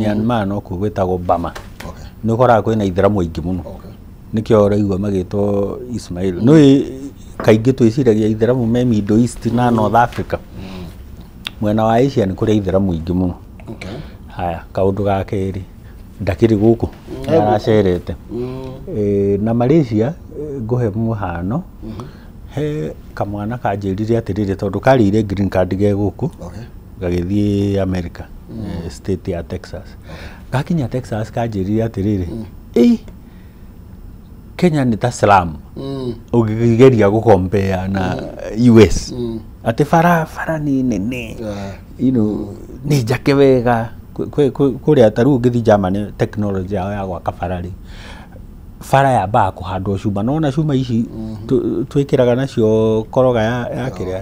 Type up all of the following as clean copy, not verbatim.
Myanmar no kuo gwĩtagwo Burma. Nĩ ũkoraga kwĩna ithĩramu aingĩ mũno. Nĩkĩo ũraigua magĩtwo Ismail. Nĩ kaingĩ twĩciragia ithĩramu me Middle East na North Africa. Mwena wa Asia nĩ kũrĩ ithĩramu aingĩ mũno. Haya, kaũndũ ga kerĩ, ndakĩrĩ gũkũ, nĩ aracerete. Na Malaysia, ngũhe mũhano, he kamwana kanjĩrire atĩrĩrĩ, tondũ karĩire green card ge gũkũ, gagĩthiĩ America, state ya Texas. Gakinya Texas kanjĩrire atĩrĩrĩ, ĩ Kenya nĩ ta slum ũngĩgeria gũkompea na US, atĩ bara nĩ nene, nĩ njake wega. Kũrĩa ta rĩu ũngĩthiĩ Germany, technology yao ya gwaka bara rĩ, bara yambaga kũhandwo cuma. Nona cuma ici twĩkĩraga nacio koroga ya kĩrĩa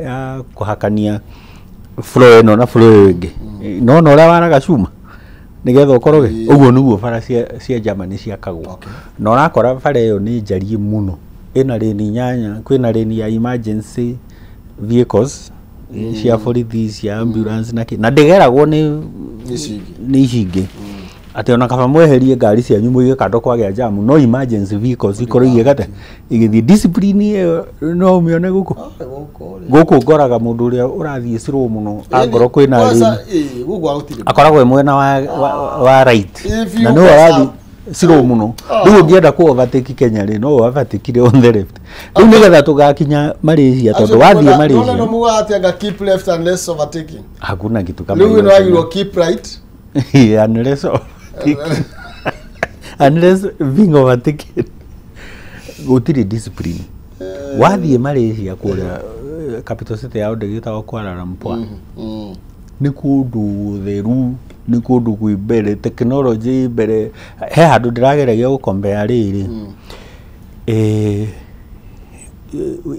ya kũhakania floor ĩno na floor ĩyo ĩngĩ, nona ũrĩa waraga cuma nĩgetha ũkoroge, ũguo nĩguo bara cia Germany ciakagwo. Na ũrakora bara ĩyo nĩ njariĩ mũno, ĩna lane 8, kwĩna lane ya emergency vehicles cia borithi, cia ambulance na kĩ, na ndĩgeragwo nĩ nĩ ici ingĩ, atĩ ona kaba mweherie ngari cianyu mũige kando kwagĩa jamu, no emergency vehicles ikorwo igĩkate igĩthiĩ. Discipline ĩyo no ũmĩone gũkũ. Gũkũ ngoraga mũndũ ũrĩa ũrathiĩ slow mũno angorwo kwĩna lane akoragwo e mwena wa right na no arathiĩ slow mũno. Rĩu ũngĩenda kũ overtake Kenya rĩ, no overtake on the left. Rĩu nĩgetha tũgakinya Malaysia, tondũ wathiĩ Malaysia no muga atĩ anga keep left unless overtaking. Hakuna kitu kama hiyo. Rĩu wagĩrĩirwo keep right unless overtaking, unless being overtaken. Gũtirĩ discipline. Wathiĩ Malaysia kũrĩa capital city yao ndĩgĩtagwo Kuala Lumpur, nĩ kũndũ theru, nĩ kũndũ kwĩ mbere, technology mbere. He handũ ndĩrageragia gũkombea rĩrĩ,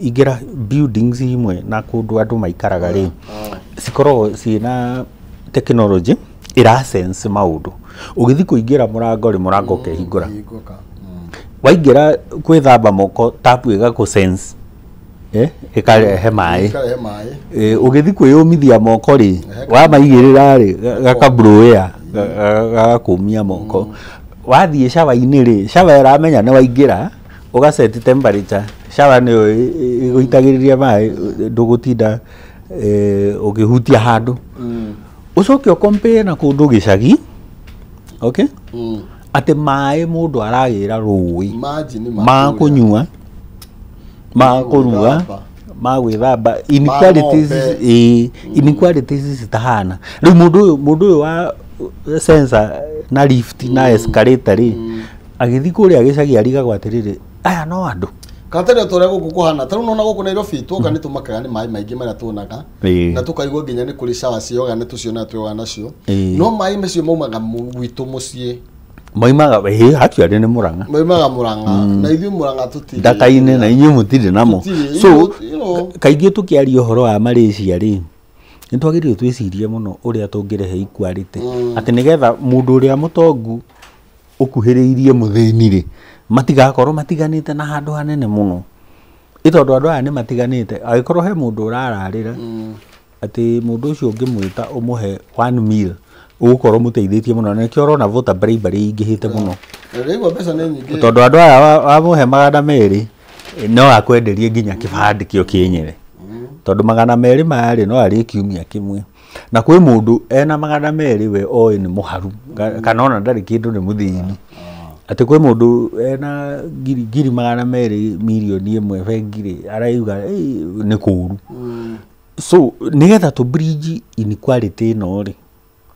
ingĩra buildings imwe na kũndũ andũ maikaraga rĩ, cikoragwo ciĩna technology ĩra sense maũndũ. Ũgĩthiĩ kũingĩra mũrango rĩ, mũrango ũkehingũra. Waingĩra gwĩthamba moko, tap ĩgakũ sense, ĩkarehe maĩ. Ũgĩthiĩ kwĩyũmithia moko rĩ, wamaigĩrĩra rĩ, gaka blow air gagakũmia moko. Wathiĩ shower-inĩ rĩ, shower ĩramenya nĩ waingĩra, ũgaceti temperature, shower nĩyo ĩgũitagĩrĩria maĩ, ndũgũtinda ũkĩhutia handũ. Ũcoke ũkompare na kũndũ gĩcagi, okay, atĩ maĩ mũndũ aragĩra rũĩ ma kũnyua, ma kũruga, ma gwĩthamba, inequalities, inequalities citahana. Rĩu mũndũ ũyũ wa sensor na lift na escalator rĩ, agĩthiĩ kũrĩa gĩcagi arigagwo atĩrĩrĩ, aya no andũ. Kana tene tũrĩa gũkũ kũhana ta rĩu nona gũkũ Nairobi tuoka nĩ tũmakaga nĩ maĩ maingĩ marĩa tuonaga, na tũkaigua nginya nĩ kũrĩ shower cioga, nĩ tũcionaga twĩoga nacio, no maĩ macio maumaga gwitũ mũciĩ. Maumaga actually nĩ Murang'a. Maumaga Murang'a, na ithuĩ Murang'a tũtirĩ ndaka-inĩ, na inyuĩ mũtirĩ namo. So kaingĩ tũkĩaria ũhoro wa Malaysia rĩ, nĩ twagĩrĩirwo twĩcirie mũno ũrĩa tũngĩrehe equality, atĩ nĩgetha mũndũ ũrĩa mũtongu ũkuhĩrĩirie mũthĩni rĩ, matigakorwo matiganĩte na handũ hanene mũno. Ĩ tondũ andũ aya nĩ matiganĩte, angĩkorwo he mũndũ ũrararĩra, atĩ mũndũ ũcio ũngĩmwĩta ũmũhe 1 meal, ũgũkorwo mũteithĩtie mũno. Na nĩkĩo ũrona voter bribery ingĩhĩte mũno, tondũ andũ aya wamũhe 200 no akwenderie nginya kĩbandĩ kĩo kĩenyewe, tondũ 200 maya rĩ, no arĩe kiumia kĩmwe. Na kwĩ mũndũ ena 200 we oĩ nĩ mũharu, kana ona ndarĩ kĩndũ, nĩ mũthĩni. Atĩ kwĩ mũndũ ena ngiri 200, 1 mirioni bengi rĩ, arauga nĩ kũru. So nĩgetha tũ bridge inequality ĩno rĩ,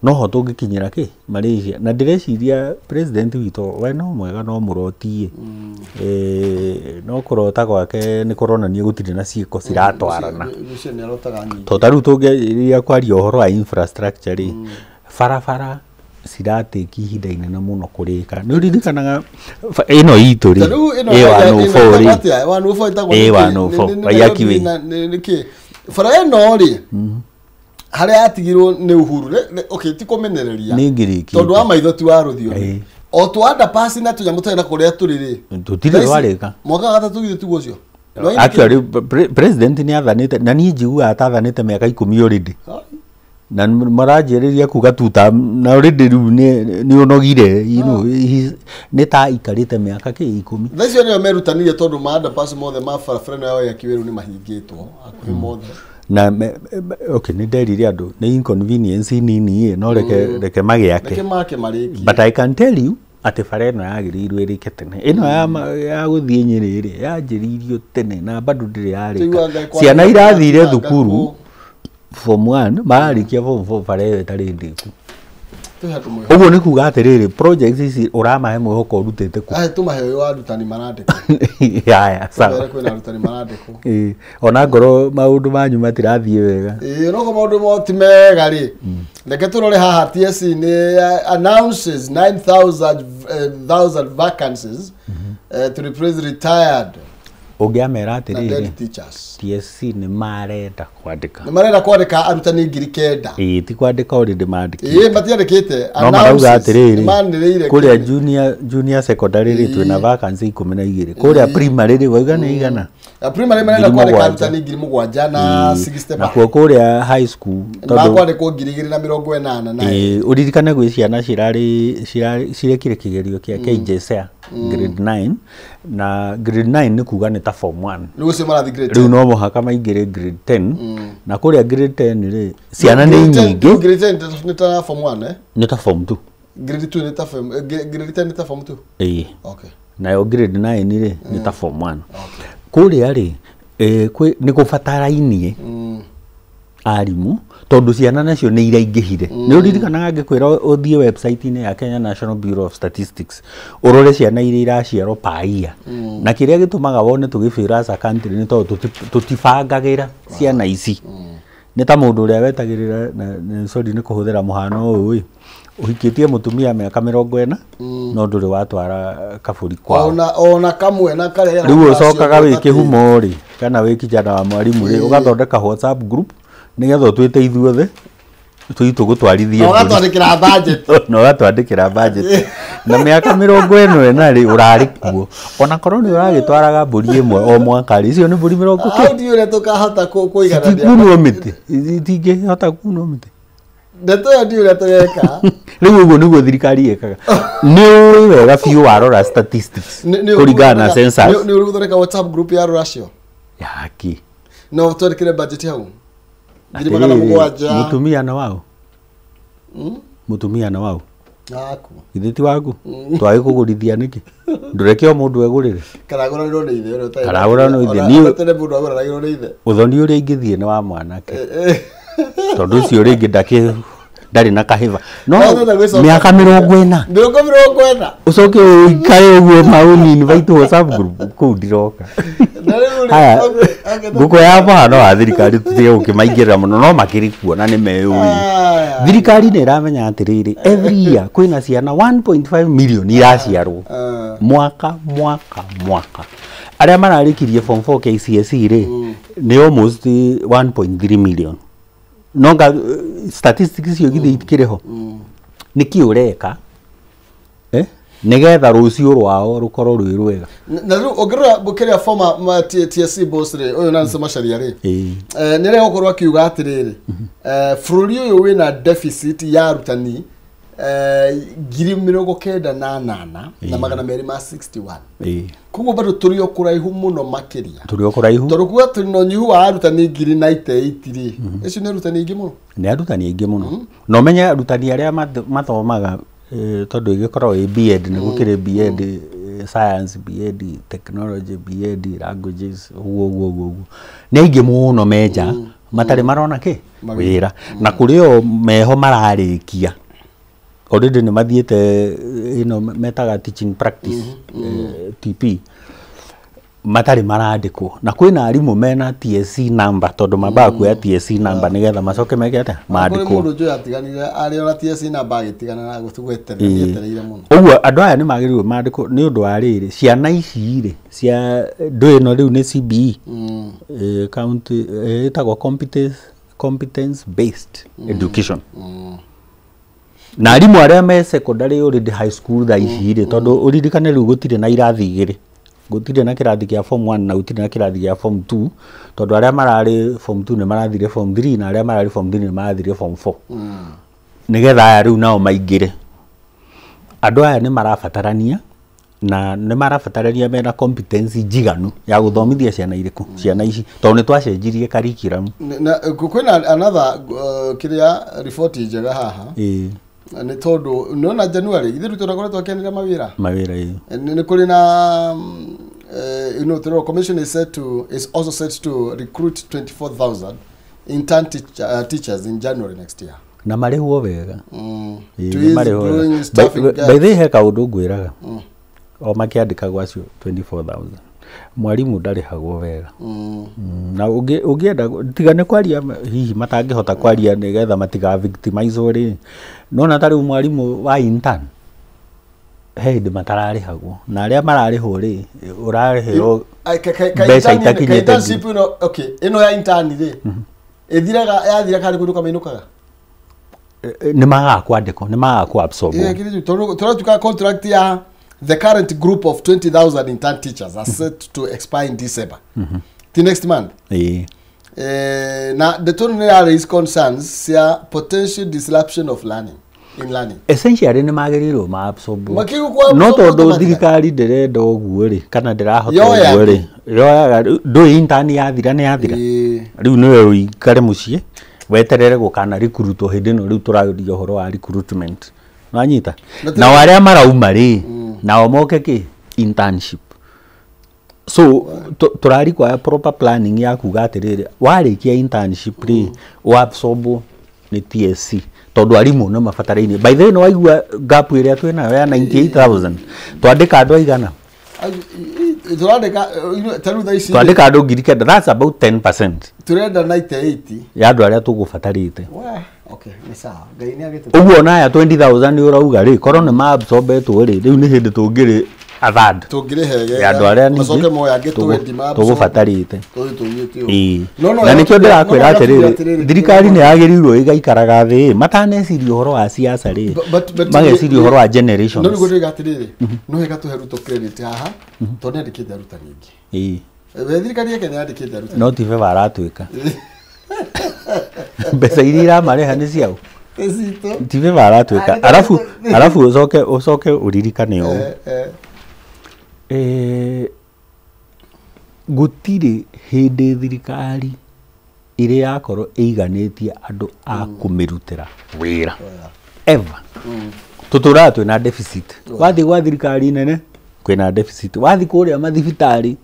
noho tũngĩkinyĩra kĩ Malaysia. Na ndĩreciria president witũ we no mwega, no mũrotie, no kũrota gwake nĩ kũronania gũtirĩ na ciĩko ciratwarana. To ta rĩu tũngĩria kwaria ũhoro wa infrastructure rĩ, barabara ciratĩki ihinda inene mũno kũrĩka. Nĩ ũririkanaga ĩno itũ rĩ, A104 rĩ, A104 Waiyaki Way. Bara ĩno rĩ, harĩa yatigirwo nĩ Uhuru, okay, ti kũmenereria nĩ ngiriki tondũ wa maitho ti wa rũthiomi, o tũ underpass na tũnyamũ tũrĩ na kũrĩa tũrĩ rĩ, tũtirĩ rwarĩka. Mwaka wa gatatũ githĩ tiguo ũcio? Actually president nĩ athanĩte, na niĩ njiguaga ta athanĩte mĩaka 10 already. Na maranjĩrĩria kuga tuta na already rĩu nĩ ũnogire, you know, nĩ ta ikarĩte mĩaka kĩ 10. Thaa icio nĩo merutanĩirie tondũ ma underpass mothe ma barabara ĩno ya Waiyaki nĩ mahingĩtwo hakuhĩ mothe. Na okay, nĩ nderire andũ nĩ inconvenience nini ĩ, no reke magĩake. Reke make marĩkie. But I can tell you atĩ bara ĩno yagĩrĩirwo ĩrĩke tene. Ĩno ya gũthiĩ Nyĩrĩ rĩ, yanjĩrĩirio tene na bado ndĩrĩ yarĩka. Ciana irathire thukuru form 1 mararĩkia form 4 bara ĩyo ĩtarĩ ndĩku. Ũguo nĩ kuga atĩrĩrĩ, projects ici ũramahe mwĩhoko ũrutĩte kũ? Tũmahe ũyũ wa arutani marandĩkwo. Haya, sawa. Kwĩna arutani marandĩkwo. Ĩĩ, ona ngorwo maũndũ manyu matirathiĩ wega. Ĩĩ, onokorwo maũndũ mo ti mega rĩ, reke tũrore haha. TSC nĩ announces 9,000 vacancies to replace retired Ũngĩamera atĩrĩrĩ, TSC nĩ marenda kwandĩka. Nĩ marenda kwandĩka arutani 9,000. Ĩĩ, ti kwandĩka already mandĩkĩte. Ĩĩ, matiandĩkĩte. No marauga atĩrĩrĩ, kũrĩa junior secondary rĩ twĩna vacancy 12. Kũrĩa primary rĩ wauga nĩ igana. Primary marenda kwandĩka arutani 7,000 na 60. Nakuo kũrĩa high school tondũ makwandĩkwo 2,080 na. Ĩĩ, ũririkane gwĩ ciana cirekire kĩgerio kĩa KJSEA grade 9 na grade 9 nĩ kuga nĩ ta form 1. Rĩu ũcio marathiĩ grade 10. Rĩu no mũhaka maingĩre grade 10 na kũrĩa grade 10 rĩ ciana nĩ nyingĩ. Grade 10 nĩ ta form 1 eh? Nĩ ta form 2. Grade 2 nĩ ta form grade 10 nĩ ta form 2. Ĩĩ. Okay. Nayo grade 9 rĩ nĩ ta form 1. Kũrĩa rĩ nĩ gũbatarainie arimũ tondũ ciana nacio nĩ iraingĩhire. Nĩ ũririkanaga ngĩkwĩra ũthiĩ website-inĩ ya Kenya National Bureau of Statistics ũrore ciana iria iraciarwo per year. Na kĩrĩa gĩtũmaga wone tũgĩbĩra as a country nĩ tondũ tũtibangagĩra ciana ici. Nĩ ta mũndũ ũrĩa wetagĩrĩra, sorry nĩ kũhũthĩra mũhano ũyũ ĩ, ũhikĩtie mũtumia mĩaka 40 no ndũrĩ watwara kabũri kwao. Ona kamwe na karĩa. Rĩu ũcokaga wĩ kĩhumo rĩ kana wĩ kijana wa mwarimũ rĩ ũgathondeka WhatsApp group nĩgetha ũtwĩte ithuothe tũthiĩ tũgũtwarithie mbũri. Ũgatwandĩkĩra budget. Na ũgatwandĩkĩra budget. Na mĩaka 44 rĩ ũrarĩ kuo. Ona korwo nĩ ũragĩtwaraga mbũri ĩmwe o mwaka rĩ, icio nĩ mbũri mĩrongo kĩ? Hau ndiũĩ ũrĩa tũkahota kũiganania. Citikunwo mĩtĩ. Itingĩhota kunwo mĩtĩ. Ndeto ĩyo ndiũĩ ũrĩa tũgeka. Rĩu ũguo nĩguo thirikari ĩkaga. Nĩ ũĩ wega biũ warora statistics kũringana na census. Nĩ ũgũthondeka WhatsApp group ya rũracio? Yaki. No twandĩkĩre budget hau. 700,000. Mũtumia na wao? Mũtumia na wao? Waku. Githĩ ti waku? Twagĩ kũgũrithia nĩkĩ? Ndũreke o mũndũ egũrĩre. Karagũranĩrwo nĩ ithe ũrĩa ũtarĩ. Karagũranĩrwo ithe. Niĩ tene mũndũ agũranagĩrwo nĩ ithe. Ũthoni ũrĩa ingĩthiĩ nĩ wa mwanake. Tondũ ũcio rĩngĩ ndarĩ na kahĩba. No mĩaka 40. Mĩrongo 40. Ũcoke ũikare ũguo maũni invite WhatsApp group kũu ndiroka. Haya, ngũkũ ya mũhano wa thirikari tũtige gũkĩmaingĩrĩra mũno no makĩrĩ kuo na nĩ meyũĩ. Thirikari nĩ ĩramenya atĩrĩrĩ, every year kwĩna ciana 1.5 million iraciarwo mwaka mwaka mwaka. Arĩa mararĩkirie form 4 KCSE rĩ nĩ almost 1.3 million. No statistics icio githĩ itikĩrĩ ho. Nĩkĩ ũreka nĩgetha rũciũ rwao rũkorwo rwĩ rwega. Na rĩu ũngĩrora kĩrĩa former TSC boss rĩ, ũyũ Nancy Macharia rĩ, nĩ aregũkorwo akiuga atĩrĩrĩ, bũrũri ũyũ wĩna deficit ya arutani 98,261. Koguo bado tũrĩ o kũraihu mũno makĩria. Tũrĩ o kũraihu. Tondũ kuga tũrĩ na ũnyihu wa arutani 98,000 rĩ, icio nĩ arutani aingĩ mũno. Nĩ arutani aingĩ mũno. Na ũmenye arutani arĩa mathomaga tondũ ĩgĩkoragwo ĩ B.Ed, nĩ gũkĩrĩ B.Ed science, B.Ed technology, B.Ed languages, ũguo ũguo ũguo. Nĩ aingĩ mũno menja matarĩ marona kĩ wĩra. Na kũrĩ o meho mararĩkia already nĩ mathiĩte ĩno metaga teaching practice, TP, matarĩ marandĩkwo. Na kwĩna arimũ mena TSC number tondũ mambaga kuoya TSC number nĩgetha macoke meke atĩa? Mandĩkwo. Kũrĩ mũndũ njũĩ atiganire arĩ ona TSC number agĩtigana na gũtwetereire mũno. Ũguo andũ aya nĩ magĩrĩirwo mandĩkwo nĩ ũndũ wa rĩrĩ, ciana ici rĩ cia ndũ ĩno rĩu nĩ CBE, county ĩtagwo competence based education. Na arimũ arĩa me secondary already high school thaa ici rĩ, tondũ ũririkane rĩu gũtirĩ na irathi igĩrĩ. Gũtirĩ na kĩrathi kĩa form 1 na gũtirĩ na kĩrathi kĩa form 2, tondũ arĩa mararĩ form 2 nĩ marathire form 3 na arĩa mararĩ form 3 nĩ marathire form 4. Nĩgetha aya rĩu nao maingĩre. Andũ aya nĩ marabatarania na nĩ marabatarania mena competency njiganu ya gũthomithia ciana irĩkũ, ciana ici, tondũ nĩ twacenjirie curriculum. Na kwĩna another kĩrĩa report njega haha. Nĩ tondũ nĩona January ithuĩ tũrakoretwo tũkĩanĩrĩra mawĩra. Mawĩra ĩĩ. Nĩ kũrĩ na you know, the commission is set to is also set to recruit 24,000 intern teachers in January next year. Na marĩhwo wega. To ease growing staffing gaps. By the way, he kaũndũ ngwĩraga. O makĩandĩkagwo acio 24,000. Mwarimu ndarĩhagwo wega. Na ũngĩenda tiga nĩ kwaria hihi matangĩhota kwaria nĩgetha matiga victimize rĩ. Nona ta rĩu mwarimu wa intern he hĩndĩ matararĩhagwo na arĩa mararĩhwo rĩ ũrarĩhwo mbeca itakinyĩte. Internship ĩno, okay, ĩno ya intern rĩ ĩthiraga yathira kana kũndũ kamainũkaga. Nĩ magaga kwandĩkwo, nĩ magaga ku absorb. Tũratuĩka contract ya the current group of 20,000 intern teachers are set to expire in December. The next month. Na the tone raise concerns ya potential disruption of learning in learning. Essentially nĩ magĩrĩirwo ma absorb. No tondũ thirikari ndĩrenda ũguo rĩ kana ndĩrahota ũguo rĩ yoyaga ndũĩ intern yathira nĩ yathira. Rĩu nĩwe ũikare mũciĩ weterere gũkana recruitwo hĩndĩ ĩno rĩu tũraria ũhoro wa recruitment. Wanyita na arĩa marauma rĩ nao moke kĩ internship. So tũrarikwa proper planning ya kuga atĩrĩrĩ warĩkia internship rĩ ũabsorb nĩ TSC tondũ arimũ nĩ mabataraine. By the way, nĩ waigua gap ĩrĩa twĩnayo ya 98,000 twandĩka andũ aigana? Tũrandĩka ta rĩu thaa ici twandĩka andũ 9,000, that's about 10% tũrenda 98 ya andũ arĩa tũgũbatarĩte. Okay, nĩ sawa. Ngai nĩ agĩtũ. Ũguo ona aya 20,000 nĩ ũrauga rĩ korwo nĩ maabsorbetwo rĩ rĩu nĩ hĩndĩ tũngĩrĩ a third tũngĩrĩhege ya andũ arĩa macoke moya angĩ 20 ma tũgũbatarĩte. Na nĩkĩo ndĩrakwĩra atĩrĩrĩ thirikari nĩ yagĩrĩirwo ĩgaikaraga thĩ mataneciria ũhoro wa siasa rĩ mageciria ũhoro wa generations. No nĩguo ndĩroiga atĩrĩrĩ no ĩgatũhe Ruto credit haha tondũ nĩandĩkĩte arutani aingĩ. Thirikari ya Kenya yandĩkĩte arutani. No ti beba aratuĩka. Mbeca iria iramarĩha nĩ ciao. Ti beba aratuĩka. Arabu ũcoke ũririkane ũũ. Gũtirĩ hĩndĩ thirikari ĩrĩ yakorwo ĩiganĩtie andũ a kũmĩrutĩra wĩra ever. Tũtũraga twĩna deficit. Wathiĩ gwa thirikari nene kwĩna deficit, wathiĩ kũrĩa mathibitarĩ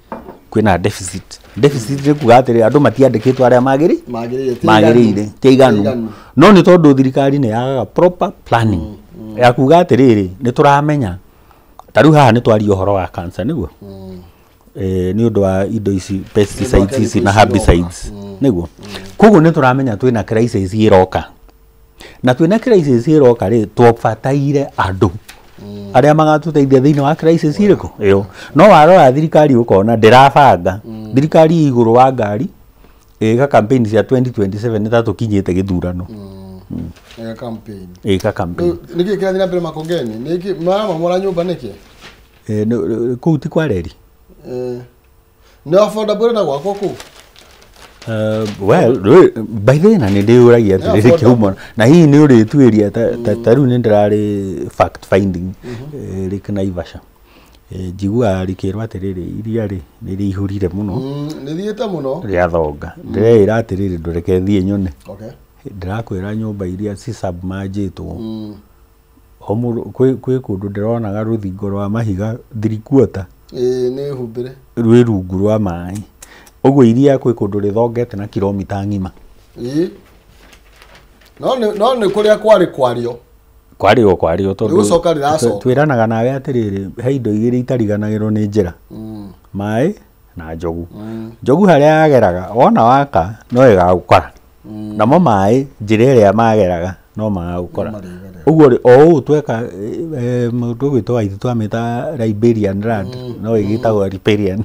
kwĩna deficit. Deficit nĩ kuga atĩrĩ andũ matiandĩkĩtwo arĩa magĩrĩire ti aiganu. No nĩ tondũ thirikari nĩ yagaga proper planning ya kuga atĩrĩrĩ nĩ tũramenya ta rĩu haha nĩ twaria ũhoro wa cancer nĩguo nĩ ũndũ wa indo ici pesticides ici na herbicides nĩguo. Koguo nĩ tũramenya twĩna crisis ĩroka na twĩna crisis ĩroka rĩ twabataire andũ arĩa magatũteithia thĩinĩ wa crisis ĩrĩkũ ĩyo. No warora thirikari ũkona ndĩrabanga. Thirikari igũrũ wa ngari ĩka campaign cia 2027 nĩ ta tũkinyĩte gĩthurano. Ĩka campaign. Ĩka campaign. Nĩkĩ kĩrathiĩ na mbere Makongeni? Nĩkĩ maramomora nyũmba nĩkĩ? Kũu ti kwa reri. Nĩ affordable na gwakwo kũu? Well, by the way, na nĩ ndĩyũragia atĩrĩrĩ kĩhumo na hihi nĩ ũrĩtuĩria ta rĩu nĩ ndĩrarĩ fact finding Lake Naivasha. Njiguaga rĩkĩrwo atĩrĩrĩ iria rĩ nĩ rĩihũrire mũno. Nĩ thiĩte mũno. Rĩathonga. Ndĩreĩra atĩrĩrĩ ndũreke thiĩ nyone. Ndĩrakwĩra nyũmba iria ci submergĩtwo. O mũndũ kwĩ kũndũ ndĩronaga rũthingo rwa mahiga 3/4. Nĩ humbĩre. Rwĩ rungu rwa maĩ. Ũguo iria kwĩ kũndũ rĩthongete na kilomita ng'ima. No nĩ kũrĩa kwarĩ kwario. Kwario kwario tondũ nĩgũcoka rĩracoka. Twĩranaga nawe atĩrĩrĩ he indo igĩrĩ itariganagĩrwo nĩ njĩra. Maĩ na njogu. Njogu harĩa yageraga wona waka no ĩgagũkora. Namo maĩ njĩra ĩrĩa mageraga no magagũkora. Ũguo rĩ o ũũ tweka mũndũ ũgwĩtwo Waitũ twamĩta Liberian land no ĩgĩtagwo Riparian.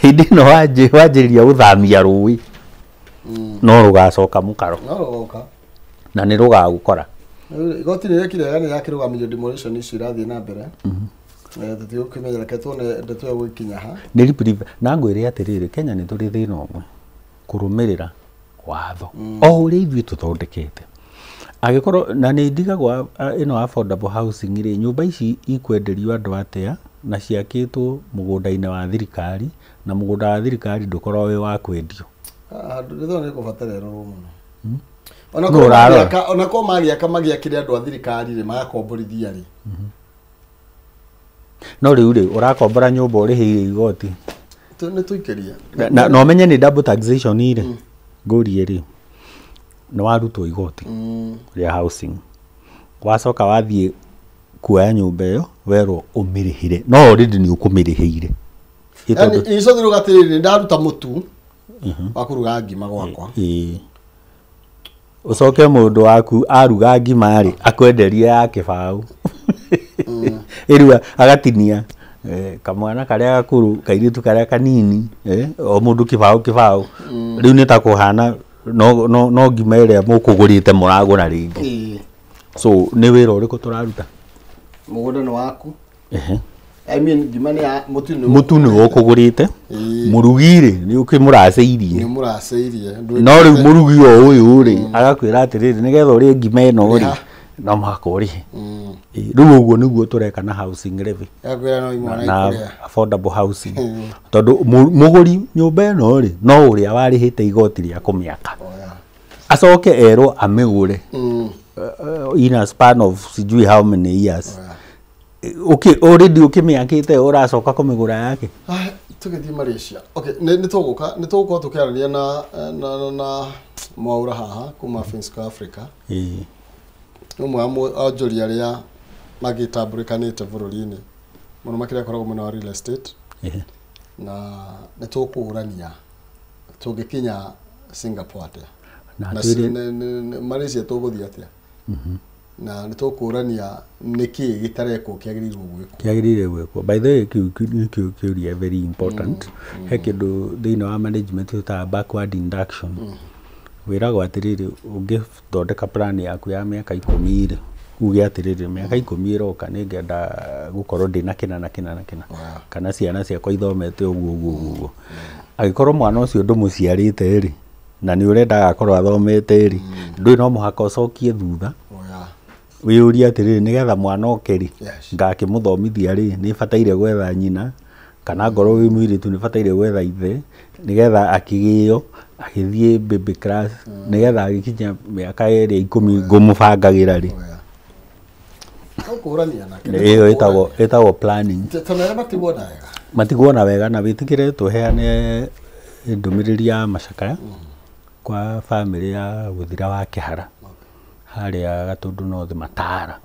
Hĩndĩ ĩno wanjĩrĩria gũthamia rũĩ no rũgacoka mũkaro. No rũgoka. Na nĩ rũgagũkora. Igoti nĩ rĩekire wega nĩ rĩakĩrũgamirio demolition icio irathiĩ na mbere. Tũtigũkĩmenya, reke tuone ndeto ĩyo gũgĩkinya ha. Nĩ reprieve. Na ngwĩre atĩrĩrĩ, Kenya nĩ tũrĩ thĩna ũmwe, kũrũmĩrĩra watho o ũrĩa ithuĩ tũthondekete. Angĩkorwo na nĩ ndigagwo ĩno affordable housing rĩ, nyũmba ici ikwenderio andũ atĩa na ciakĩtwo mũgũnda-inĩ wa thirikari, na mũgũnda wa thirikari ndũkoragwo wĩ wa kwendio. Handũ nĩ nĩ kũbatara ĩrorwo mũno. Nũ ũrarora? Ona korwo magĩaka magĩakĩre andũ a thirikari rĩ, magakomborithia rĩ. No rĩu rĩ, ũrakombora nyũmba ũrĩhĩire igoti. Nĩ tũikĩrie. Na ũmenye nĩ double taxation rĩ, ngũrie rĩ, nĩ warutwo igoti rĩa housing, wacoka wathiĩ kuoya nyũmba ĩyo werwo ũmĩrĩhĩre, no already nĩ ũkũmĩrĩhĩire. Yaani icothi rĩu atĩrĩrĩ, nĩ ndaruta mũtu wa kũruga ngima gwakwa. Ĩĩ. Ũcoke mũndũ waku aruga ngima rĩ, akwenderie ya kĩbaũ. Ĩrĩa agatinia kamwana karĩa gakũrũ, kairĩtu karĩa kanini, o mũndũ kĩbaũ kĩbaũ. Rĩu nĩ ta kũhana no ngima ĩrĩa mũkũgũrĩte mũragũra rĩngĩ. So nĩ wĩra ũrĩkũ tũraruta? Mũgũnda nĩ waku. I mean ngima nĩ ya mũtu nĩ mũtu nĩ ũkũgũrĩte, mũrugi rĩ nĩ ũkĩmũracĩirie. Nĩ mũracĩirie. No rĩu mũrugi o ũyũ rĩ agakwĩra atĩrĩrĩ, nĩgetha ũrĩe ngima ĩno rĩ no mũhaka ũrĩhe. Rĩu ũguo nĩguo tũreka na housing levy na affordable housing, tondũ mũgũri nyũmba ĩno rĩ no ũrĩa warĩhĩte igoti rĩa kũmĩaka acoke erwo amĩgũre in a span of sijui how many years. Okay, already ũkĩmĩakĩte ũracoka kũmĩgũra yake. Tũgĩthiĩ Malaysia. Okay, nĩ tũgũka, nĩ tũgũkorwo tũkĩaranĩria na Mwaura haha kuma Finsco Africa. Nĩ ũmwe wa onjoria arĩa magĩtambũrĩkanĩte bũrũri-inĩ mũno makĩria akoragwo mwena wa real estate. Na nĩ tũkũrania tũngĩkinya Singapore atĩa, na Malaysia tũgũthiĩ atĩa, na nĩ tũkũrania nĩkĩ gĩtarekwo kĩagĩrĩirwo gwĩkwo. Kĩagĩrĩire gwĩkwo. By the way, kĩu kĩũria very important. He kĩndũ thĩinĩ wa management ĩtaga backward induction. Wĩragwo atĩrĩrĩ, ũngĩthondeka plan yaku ya mĩaka 10 rĩ, uge atĩrĩrĩ, mĩaka 10 ĩroka nĩngenda gũkorwo ndĩna kĩna na kĩna na kĩna, kana ciana ciakwa ithomete ũguo ũguo ũguo. Angĩkorwo mwana ũcio ndũmũciarĩte rĩ, na nĩ ũrenda agakorwo athomete rĩ, ndũĩ no mũhaka ũcokie thutha wĩyũrie atĩrĩrĩ, nĩgetha mwana oke rĩ, ngakĩmũthomithia rĩ, nĩ bataire gwetha nyina, kana ngorwo wĩ mũirĩtu nĩ bataire gwetha ithe, nĩgetha akĩgĩo agĩthiĩ baby class, nĩgetha agĩkinya mĩaka ĩrĩa 10 ngũmũbangagĩra rĩ. Ĩyo ĩtagwo planning. Matiguona wega. Na wĩtĩkĩre tũheane ndũmĩrĩri ya macakaya kwa famĩlĩ ya Gũthira wa Kĩhara harĩa Gatũndũ North Matara,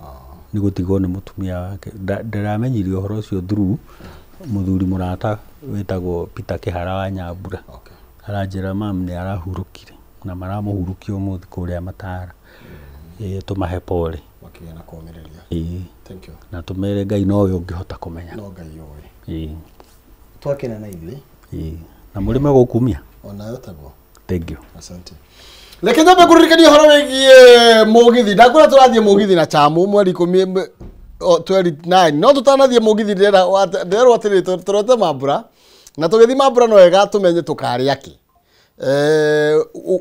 nĩ gũtigwo nĩ mũtumia wake. Ndĩramenyire ũhoro ũcio through mũthuri mũrata wĩtagwo Peter Kĩhara wa Nyambura. Aranjĩra mam nĩ arahurũkire na maramũhurukia ũmũthĩ kũrĩa Matara. Tũmahe pole na tũmere Ngai nowe ũngĩhota kũmenya. No Ngai ũĩ. Twakena na ithuĩ. Na mũrĩme gũkumia. Onayo taguo. Thank you. Asante. Reke nyambe ngũririkanie ũhoro wĩgiĩ mũgithi. Ndakwĩra tũrathiĩ mũgithi na Chamu mweri 10 29. No tũtanathiĩ mũgithi ndĩrerwo atĩrĩrĩ, tũrote mambura na tũgĩthiĩ mambura no wega tũmenye tũkarĩa kĩ.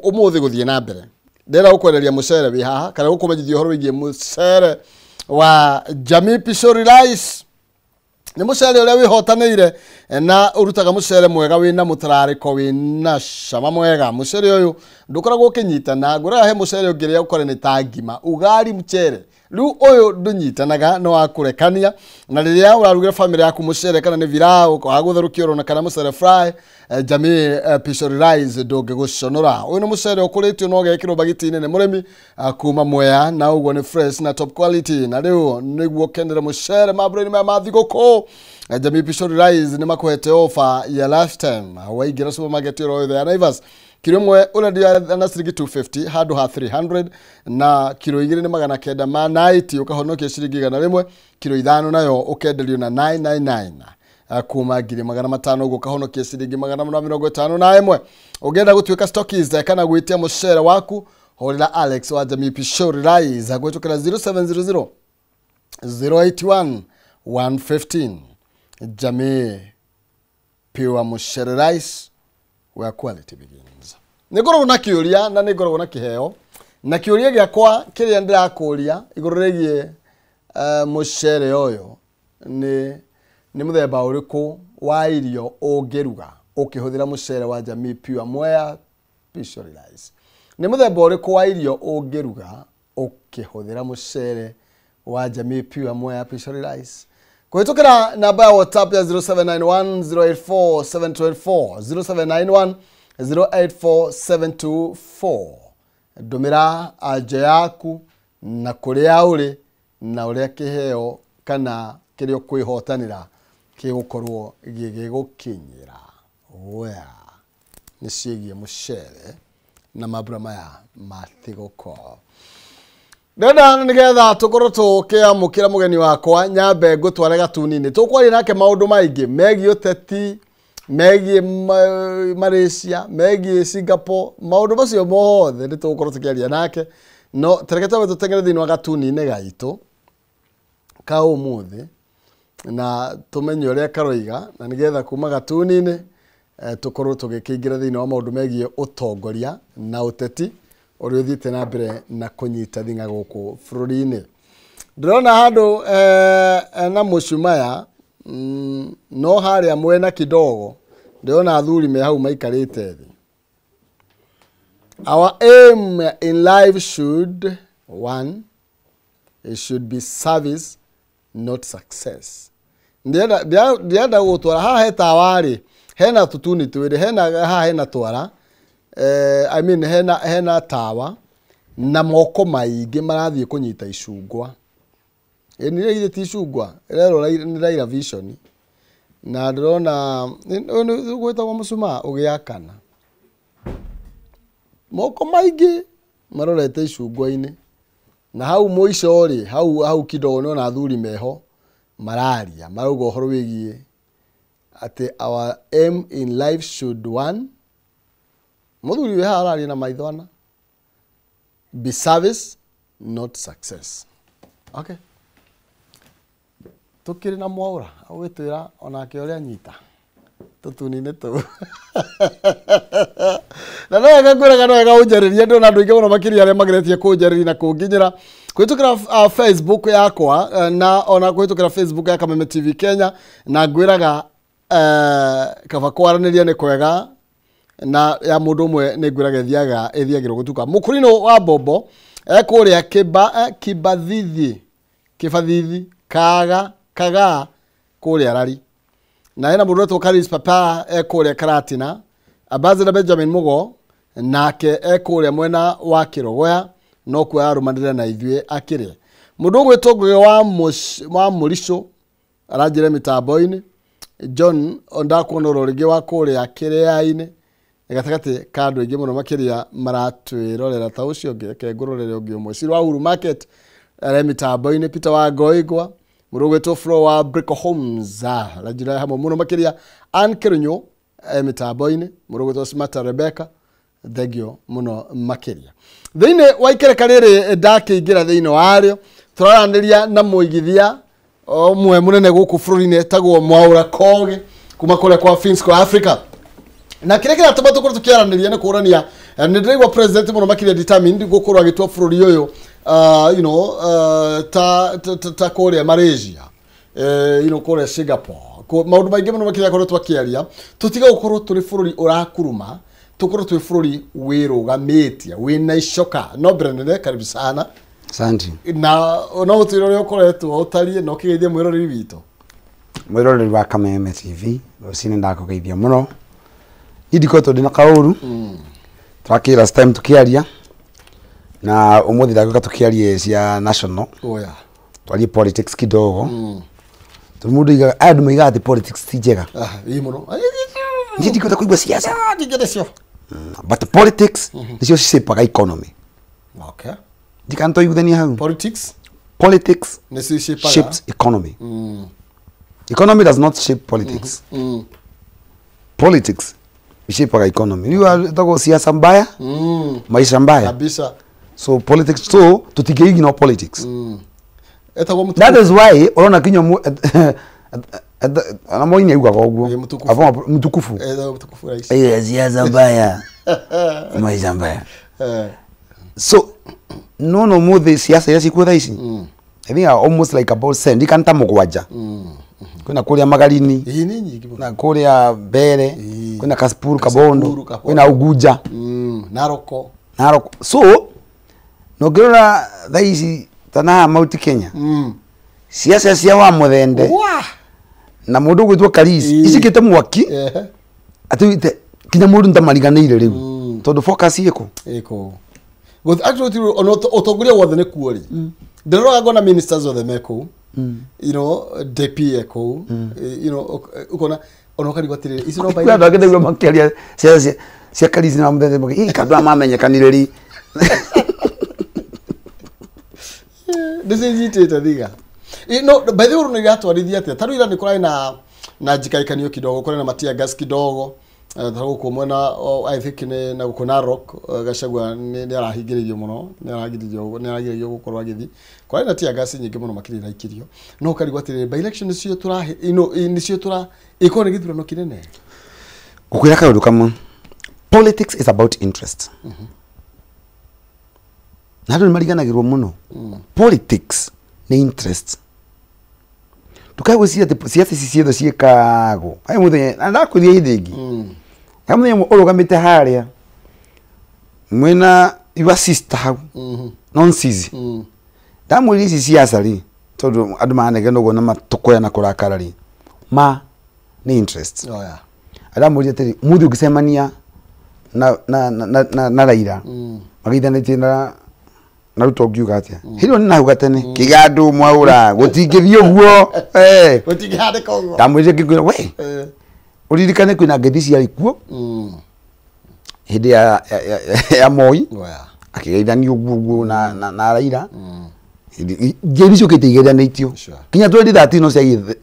Ũmũthĩ gũthiĩ na mbere. Ndĩrenda gũkwenderia mũcere wĩ haha kana gũkũmenyithia ũhoro wĩgiĩ mũcere wa Jamii Pishori Rice. Nĩ mũcere ũrĩa wĩhotanĩire na ũrutaga mũcere mwega wĩna mũtararĩko wĩna cama mwega. Mũcere ũyũ ndũkoragwo ũkĩnyitana, ngũraga he mũcere ũngĩrĩa ũkore nĩ ta ngima, ugali mchere. Rĩu ũyũ ndũnyitanaga, nĩ wa kũrekania, na rĩrĩa ũrarugĩra famĩlĩ yaku mũcere kana nĩ pilau wa gũtherũkio ona kana mũcere fry, Jamii Pishori Rice ndũngĩgũconora. Ũyũ nĩ mũcere ũkũrĩtio na ũgekĩrwo bagiti-inĩ nĩ mũrĩmi kuma Mwea, na ũguo nĩ fresh na top quality. Na rĩu nĩguo ũkenere mũcere mambura-inĩ maya ma thigũkũ, Jamii Pishori Rice nĩ makũhete offer ya lifetime. Waingĩra supermarket ĩyo yothe ya Naivas, kiro ĩmwe ũrendio na ciringi 250 handũ ha 300, na kiro 2 nĩ 990 ũkahonokia ciringi 100, kiro 5 nayo ũkenderio na 999 kuma 500 ũguo ũkahonokia ciringi 451. Ũngĩenda gũtuĩka stockist kana gwĩtia mũcere waku, hũrĩra Alex wa Jamii Pishori Rice agwĩtũkĩra 0700 081 115. Jamii Pure Mucere Rice, where quality begins. Nĩ ngoragwo na kĩũria na nĩ ngoragwo na kĩheo, na kĩũria gĩakwa kĩrĩa ndĩrakũria igũrũ rĩgiĩ mũcere ũyũ nĩ mũthemba ũrĩkũ wa irio ũngĩruga ũkĩhũthĩra mũcere wa Jamii Pure Mwea Pishori Rice. Nĩ mũthemba ũrĩkũ wa irio ũngĩruga ũkĩhũthĩra mũcere wa Jamii Pure Mwea Pishori Rice? Kũhĩtũkĩra namba ya WhatsApp ya 0791 084 724, 0791 084 724. Ndũmĩra anja yaku na kũrĩa ũrĩ na ũrĩa kĩheo kana kĩrĩa ũkwĩhotanĩra gĩgũkorwo gĩgĩgũkinyĩra. Wea nĩ ciĩgiĩ mũcere na mambura maya ma thigũkũ. Ndĩrenda nĩgetha tũkorwo tũkĩamũkĩra mũgeni wakwa nyambe ngũtware gatuni-inĩ. Tũkwaria nake maũndũ maingĩ megiĩ ũteti, megiĩ Malaysia, megiĩ Singapore, maũndũ macio mothe nĩ tũgũkorwo tũkĩaria nake. No tareke twambe tũteng'ere thĩinĩ wa gatuni-inĩ gaitũ ka ũmũthĩ na tũmenye ũrĩa karoiga, na nĩgetha kuma gatuni-inĩ tũkorwo tũgĩkĩingĩra thĩinĩ wa maũndũ megiĩ ũtongoria na ũteti ũrĩa ũthiĩte na mbere na kũnyita thing'a gũkũ bũrũri-inĩ. Ndĩrona handũ na mũcumaya, no harĩa mwena kidogo ndĩrona athuri me hau maikarĩte thĩ. Our aim in life should, one, it should be service, not success. Ndĩrenda gũtwara haha he tawa-rĩ, hena tũtuni twĩrĩ, hena haha hena twara, I mean hena tawa na moko maingĩ marathiĩ kũnyita icungwa. Nĩ ithe ti icungwa, ĩrerwo nĩ Raila Vision. Na ndĩrona gwĩtagwo mũcumaa ũgĩakana. Moko maingĩ marorete icungwa-inĩ. Na hau mũico rĩ, hau kidogo nĩona athuri meho mararia, marauga ũhoro wĩgiĩ atĩ our aim in life should, one, mũthuri wĩ haha araria na maitho ana, be service not success. Okay. Tũkĩrĩ na Mwaũra agwĩtwĩra onake ũrĩa anyita tũtuni-inĩ tũu. Na no wega ngwĩraga, no wega ũnjarĩrie, ndĩrona andũ aingĩ mũno makĩria arĩa mageretie kũnjarĩria na kũnginyĩra kũhĩtũkĩra Facebook yakwa na ona kũhĩtũkĩra Facebook ya Kameme TV Kenya, na ngwĩraga kaba kwaranĩria nĩ kwega na ya mũndũ ũmwe nĩ ngwĩraga ĩthiagĩrwo gũtuka. Mũkũrinũ wa Bombo ekũrĩa Kibathithi, Kĩbathithi, Kaga kũrĩa Rari. Na hena mũndũ wetwo Karis Papa ekũrĩa Karatina. Ambassador Benjamin Mugo nake ekũrĩa mwena wa Kĩrogoya no kuo arũmanĩrĩra na ithuĩ akĩrĩa. Mũndũ ũgwĩtwo Ngũgĩ wa Mũricũ aranjĩra mĩtambo-inĩ. John ndakuona ũrĩa rĩngĩ wa kũrĩa Kĩrĩa-inĩ gatagatĩ ka andũ aingĩ mũno makĩria maratwĩrorera ta ũcio ũngĩ, reke ngũrorere ũngĩ ũmwe. Ciro wa Uhuru Market are mĩtambo-inĩ. Peter wa Ngoigwa, mũndũ ũgwĩtwo Flo wa Brico Homes aranjĩra hamwe mũno makĩria. Ann Kĩrũnyũ mĩtambo-inĩ, mũndũ ũgwĩtwo Smata Rebecca, thengio mũno makĩria. Thĩinĩ wa ikereka rĩrĩ ndakĩingĩra thĩinĩ warĩo, tũraranĩria na mũigithia ũmwe mũnene gũkũ bũrũri-inĩ etagwo Mwaũra Kogi kuma kũrĩa kwa Finsco Africa. Na kĩrĩa kĩratũma tũkorwo tũkĩaranĩria nĩ kũrania nĩ ndĩraigua president mũno makĩria determined gũkorwo agĩtua bũrũri ũyũ you know, ta kũrĩa Malaysia, you know, kũrĩa Singapore. Maũndũ maingĩ mũno makĩria akoretwo akĩaria, tũtiga gũkorwo tũrĩ bũrũri ũrakuruma, tũkorwo twĩ bũrũri wĩrũgamĩtie wĩna icoka. No mbere nene, karibu sana. Asante. Na no ũtwĩre ũrĩa ũkoretwo ũtariĩ na ũkĩgeithia mwĩroreri witũ. Mwĩroreri wa Kameme TV, rũcinĩ ndakũgeithia mũno. Niĩ ndikoretwo ndĩna kaũru. Twakĩ last time tũkĩaria na ũmũthĩ ndagũka tũkĩarie cia national. Oya. Twarie politics kidogo. Tondũ mũndũ aigaga, aya andũ maigaga atĩ politics ti njega. Ĩĩ mũno. Niĩ ndikũhota kũigua siasa. Ndingĩenda cio. But politics nĩcio cicapaga economy. Okay. Ndikana twaiguithania hau. Politics? Politics nĩcio cicapaga. shapes economy. Economy does not shape politics. Politics ishapaga economy. Rĩu ĩtagwo siasa mbaya, maisha mbaya. Kabisa. So politics, so tũtingĩignore politics. Etagwo mũtukufu. That is why urona kinya ana moi nĩaugaga ũguo. Ĩ, mũtukufu. Avo mtukufu. Etagwo mũtukufu rais. Ĩ, siasa mbaya. Maisha mbaya. Eh. So no no muthi siasa iria cikuo thaa ici. I think are almost like about 10 ndikana ta mũgwanja. Kwĩna kũrĩa Magarini. Ĩ, nĩ nyingĩ mũno. Na kũrĩa Mbere, Ĩ. kwĩna Kasipul Kabondo, Kabondo. kwĩna Ugunja. Naroko. Narok. So na ũngĩrora thaa ici ta na haha Mount Kenya siasa cia wa Muthende Wah! na mũndũ ũgwĩtwo Karisi Ĩ. icikĩte mwaki Ehe. atĩ kinya mũndũ nĩtamariganĩire rĩu tondũ focus ĩkũ Ĩkũ. Actually gũtirĩ ona ũtongoria wothe nĩ kuo rĩ. Ndĩroraga ngona ministers othe me kũu. You know, DP e kũu. You know, ũkona ona ũkarigwo atĩrĩrĩ, ici no kwĩ andũ angĩ ndaigua makĩaria siasa cia Karisi na Muthende ĩ kandũ aya mamenyekanire rĩ. Nĩcio inyitĩte thiga. No, by the way, ũrona iratwarithia atĩa? Ta rĩu ira nĩ kũrarĩ na njikaikanio kidogo, kũrĩ na matia gas kidogo. Ta gũkũ mwena I think nĩ na gũkũ Narok, Gachagua nĩ arahingĩrĩirio mũno, nĩ aragirĩrĩrio gũkorwo agĩthiĩ. Kũrarĩ na tear gas nyingĩ mũno makĩria iraikirio. No ũkarigwo atĩrĩrĩ, by election nĩcio tũrahe, you know, nĩcio tũra ĩkorwo nĩ gĩthurano kĩnene. Ngũkwĩra kaũndũ kamwe. Politics is about interest. Na andũ nĩ mariganagĩrwo mũno. Politics nĩ interest. Ndũkae gwĩciria atĩ siasa ici ciothe ciĩkagwo. He mũthenya, na ndakwĩria hĩndĩ ĩngĩ. He mũthenya ũmwe ũrũgamĩte harĩa mwĩna your sister hau nonsense. Ndamwĩrire ici siasa rĩ, tondũ andũ maranegena ũguo na matũkoya na kũrakara rĩ, ma nĩ interest. Oh, yeah. Ndamwĩrire atĩrĩ, mũthĩ ũngĩcemania na Raila magĩithanĩtie na Ruto ũngiuga atĩa? Hĩndĩ ĩyo nĩ nahau gatene kĩgandũ mwaũra gũtingĩthiĩ ũguo. Gũtingĩhandĩka ũguo. Ndamwĩrire ngĩkwĩra we ũririkane kwĩna ngeithi ciarĩ kuo hĩndĩ ya Moi. Oh, yeah. Akĩgeithania ũguo ũguo na Raila. Ngeithi ciũkĩte igeithanĩtio. Sure. Kinya 2013 no ciagĩthe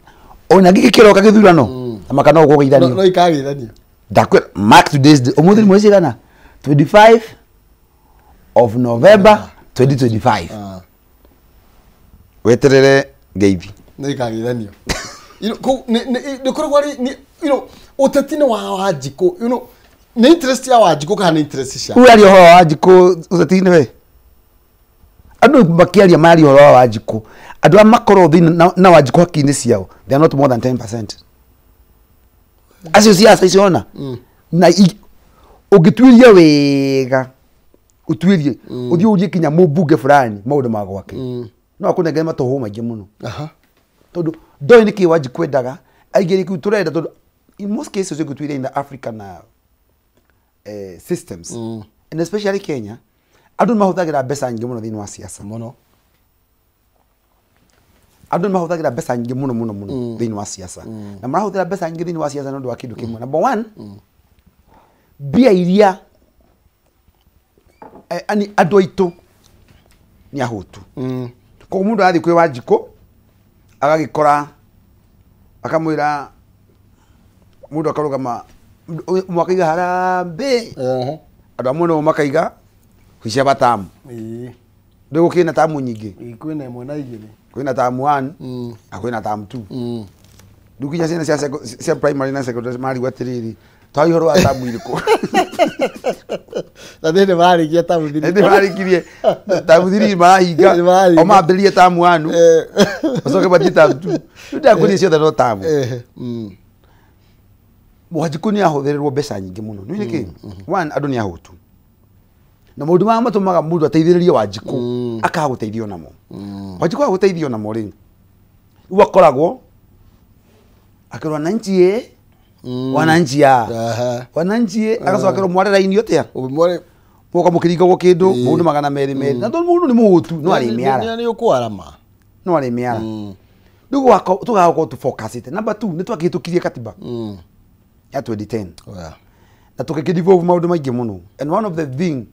ona gĩkĩ kĩroka gĩthurano na makana ũguo geithanio. No ikageithanio. Ndakwĩra mark today's day. Ũmũthĩ nĩ mweri cigana? 25 of November 2025. Weterere ngeithi. Nĩ ikageithanio. You know, nĩ kũrĩ gwarĩ, you know, ũteti nĩ wa Wanjikũ, you know, nĩ interest ya Wanjikũ kana nĩ interest cia Ũraria ũhoro wa Wanjikũ ũteti-inĩ we? Andũ makĩaria maria ũhoro wa Wanjikũ. Andũ arĩa makoragwo thĩinĩ na Wanjikũ hakiri-inĩ ciao, they are not more than 10%. Acio siasa icio ona. Na ũngĩtuĩria wega, ũtuĩrie, ũthiĩ ũrie kinya mũmbunge fulani maũndũ ma gwake. No akũnengere matũhũ maingĩ mũno. Tondũ ndoĩ nĩkĩ Wanjikũ endaga, aingĩ kĩu tũrenda tondũ in most cases ũngĩtuĩria in the African systems and especially Kenya, andũ nĩmahũthagĩra mbeca nyingĩ mũno thĩinĩ wa siasa. Mũno. Andũ nĩmahũthagĩra mbeca nyingĩ mũno mũno mũno thĩinĩ wa siasa. Na marahũthĩra mbeca nyingĩ thĩinĩ wa siasa nĩ ũndũ wa kĩndũ kĩmwe. Number one, mbia iria ani andũ aitũ nĩ ahũtu. Koguo mũndũ arathiĩ kwĩ Wanjikũ agagĩkora akamwĩra mũndũ akarũgama ũmwe akaiga harambee, andũ a mwena ũmwe makaiga huicia batamu. Ndũĩ gũkĩrĩ na tamu nyingĩ. Kwĩna ĩmwe na igĩrĩ. Kwĩna tamu 1 na kwĩna tamu 2. Rĩu kinya ciana cia primary na secondary marigwo atĩrĩrĩ, twaria ũhoro wa tamu irĩkũ? Na thĩinĩ mararĩkia tamu 3. Thĩinĩ mararĩkirie tamu 3 marahinga. Nĩ marahinga. O mambĩrĩrie tamu 1 macoke mathiĩ tamu 2. Rĩu ndakwĩrire ciothe no tamu. Wanjikũ nĩ ahũthĩrĩrwo mbeca nyingĩ mũno. Nĩ nĩkĩ? One, andũ nĩ ahũtu. Na maũndũ marĩa matũmaga mũndũ ateithĩrĩrie Wanjikũ akaga gũteithio namo. Wanjikũ aga gũteithio namo rĩ, rĩu akoragwo akĩrwo wananchi ĩ, wananchi a. Wananchi ĩ, agacoka akerwo mware raini atĩa? Mũgoka mũkĩringagwo kĩndũ, mũndũ 200 merĩ. Na tondũ mũndũ nĩ mũhũtu, no arĩ mĩara. Nĩ ũkwarama. No arĩ mĩara. Rĩu tũgakorwo tũ-focusĩte. Number 2, nĩ twakĩhĩtũkirie katiba ya 2010. Na tũgĩkĩ-devolve maũndũ maingĩ mũno. And one of the thing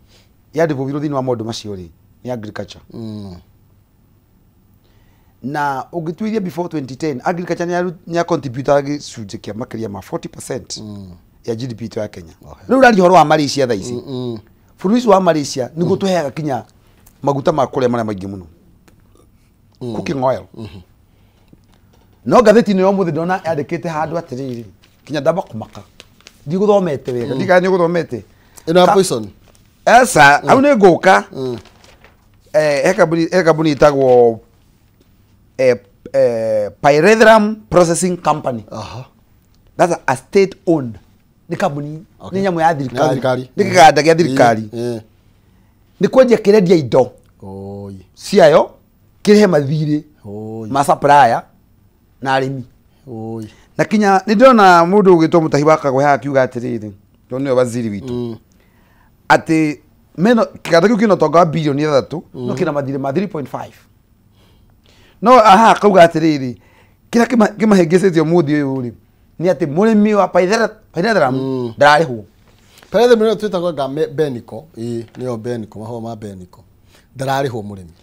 ya devolve thĩinĩ wa maũndũ macio rĩ, nĩ agriculture. Na ũngĩtuĩria before 2010, agriculture nĩ ya contributaga gĩcunjĩ kĩa makĩria ma 40% ya GDP itũ ya Kenya. Rĩu ũraria ũhoro wa Malaysia thaa ici. Bũrũri ũcio wa Malaysia nĩguo tũheaga kinya maguta ma kũrĩa marĩa maingĩ mũno. Cooking oil. No ngathĩti ĩno ya ũmũthĩ ndona yandĩkĩte handũ atĩrĩrĩ kinya ndamba kũmaka ndigũthomete wega ndikana nĩ ũgũthomete Ĩno ya poison. Esa hau nĩ ngũka he kambuni ĩtagwo Pyrethrum Processing Company. That's a state owned. Nĩ kambuni nĩ nyamũ ya thirikari nĩ kĩganda gĩa thirikari nĩ kwendia kĩrendia indo ciayo kĩrĩhe mathirĩ ma supplier na arĩmi. Na kinya nĩ ndĩrona mũndũ ũgĩtwo Mutahi wa Kagwe haha akiuga atĩrĩrĩ tondũ nĩwe waziri witũ atĩ meno kĩganda kĩu kĩna ũtonga wa bilioni 3 no kĩna mathirĩ ma 3.5 no aha akauga atĩrĩrĩ kĩrĩa kĩmahĩngĩcĩte ũmũthĩ ũyũ rĩ nĩ atĩ mũrĩmi wa Pyrethrum ndararĩhwo. Pyrethrum nĩyo twĩtagwo nga Beniko ĩĩ nĩyo Beniko mahũa ma Beniko ndararĩhwo mũrĩmi.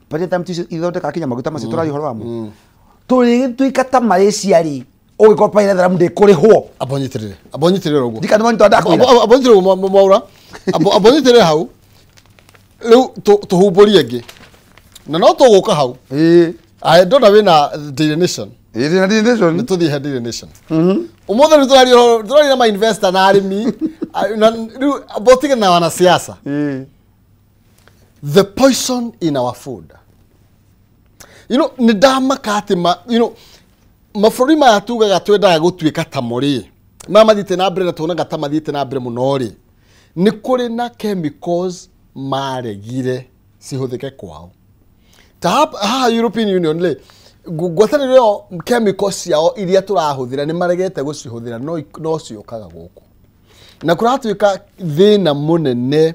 Pyrethrum ticio ithondekaga kinya maguta macio tũraria ũhoro wamo tũrĩgĩtuĩka ta Malaysia rĩ ũgĩkorwo Pyrethrum ndĩkũrĩhwo. Ambonyitĩrĩre ambonyitĩrĩre ũguo ndikana nĩ ndakwĩra ambonyitĩrĩre ũguo Mwaura ambonyitĩrĩre hau rĩu tũhumbũrie ĩngĩ na no tũgũka hau ĩĩ ndona wĩna Daily Nation. Ĩĩ na Daily Nation nĩ tũthiĩ he Daily Nation ũmũthĩ rĩu tũraria na ma investor na arĩmi na rĩu botige na wanasiasa. The poison in our food. You know nĩ ndamaka atĩ you know mabũrũri maya tugaga twendaga gũtuĩka ta mo rĩ maya mathiĩte na mbere na tuonaga ta mathiĩte na mbere mũno rĩ nĩ kũrĩ na chemicals maregire cihũthĩke kwao ta haha European Union rĩ ngwatanĩro ĩyo chemicals ciao iria tũrahũthĩra nĩ maregete gũcihũthĩra no ciũkaga gũkũ na kũratuĩka thĩna mũnene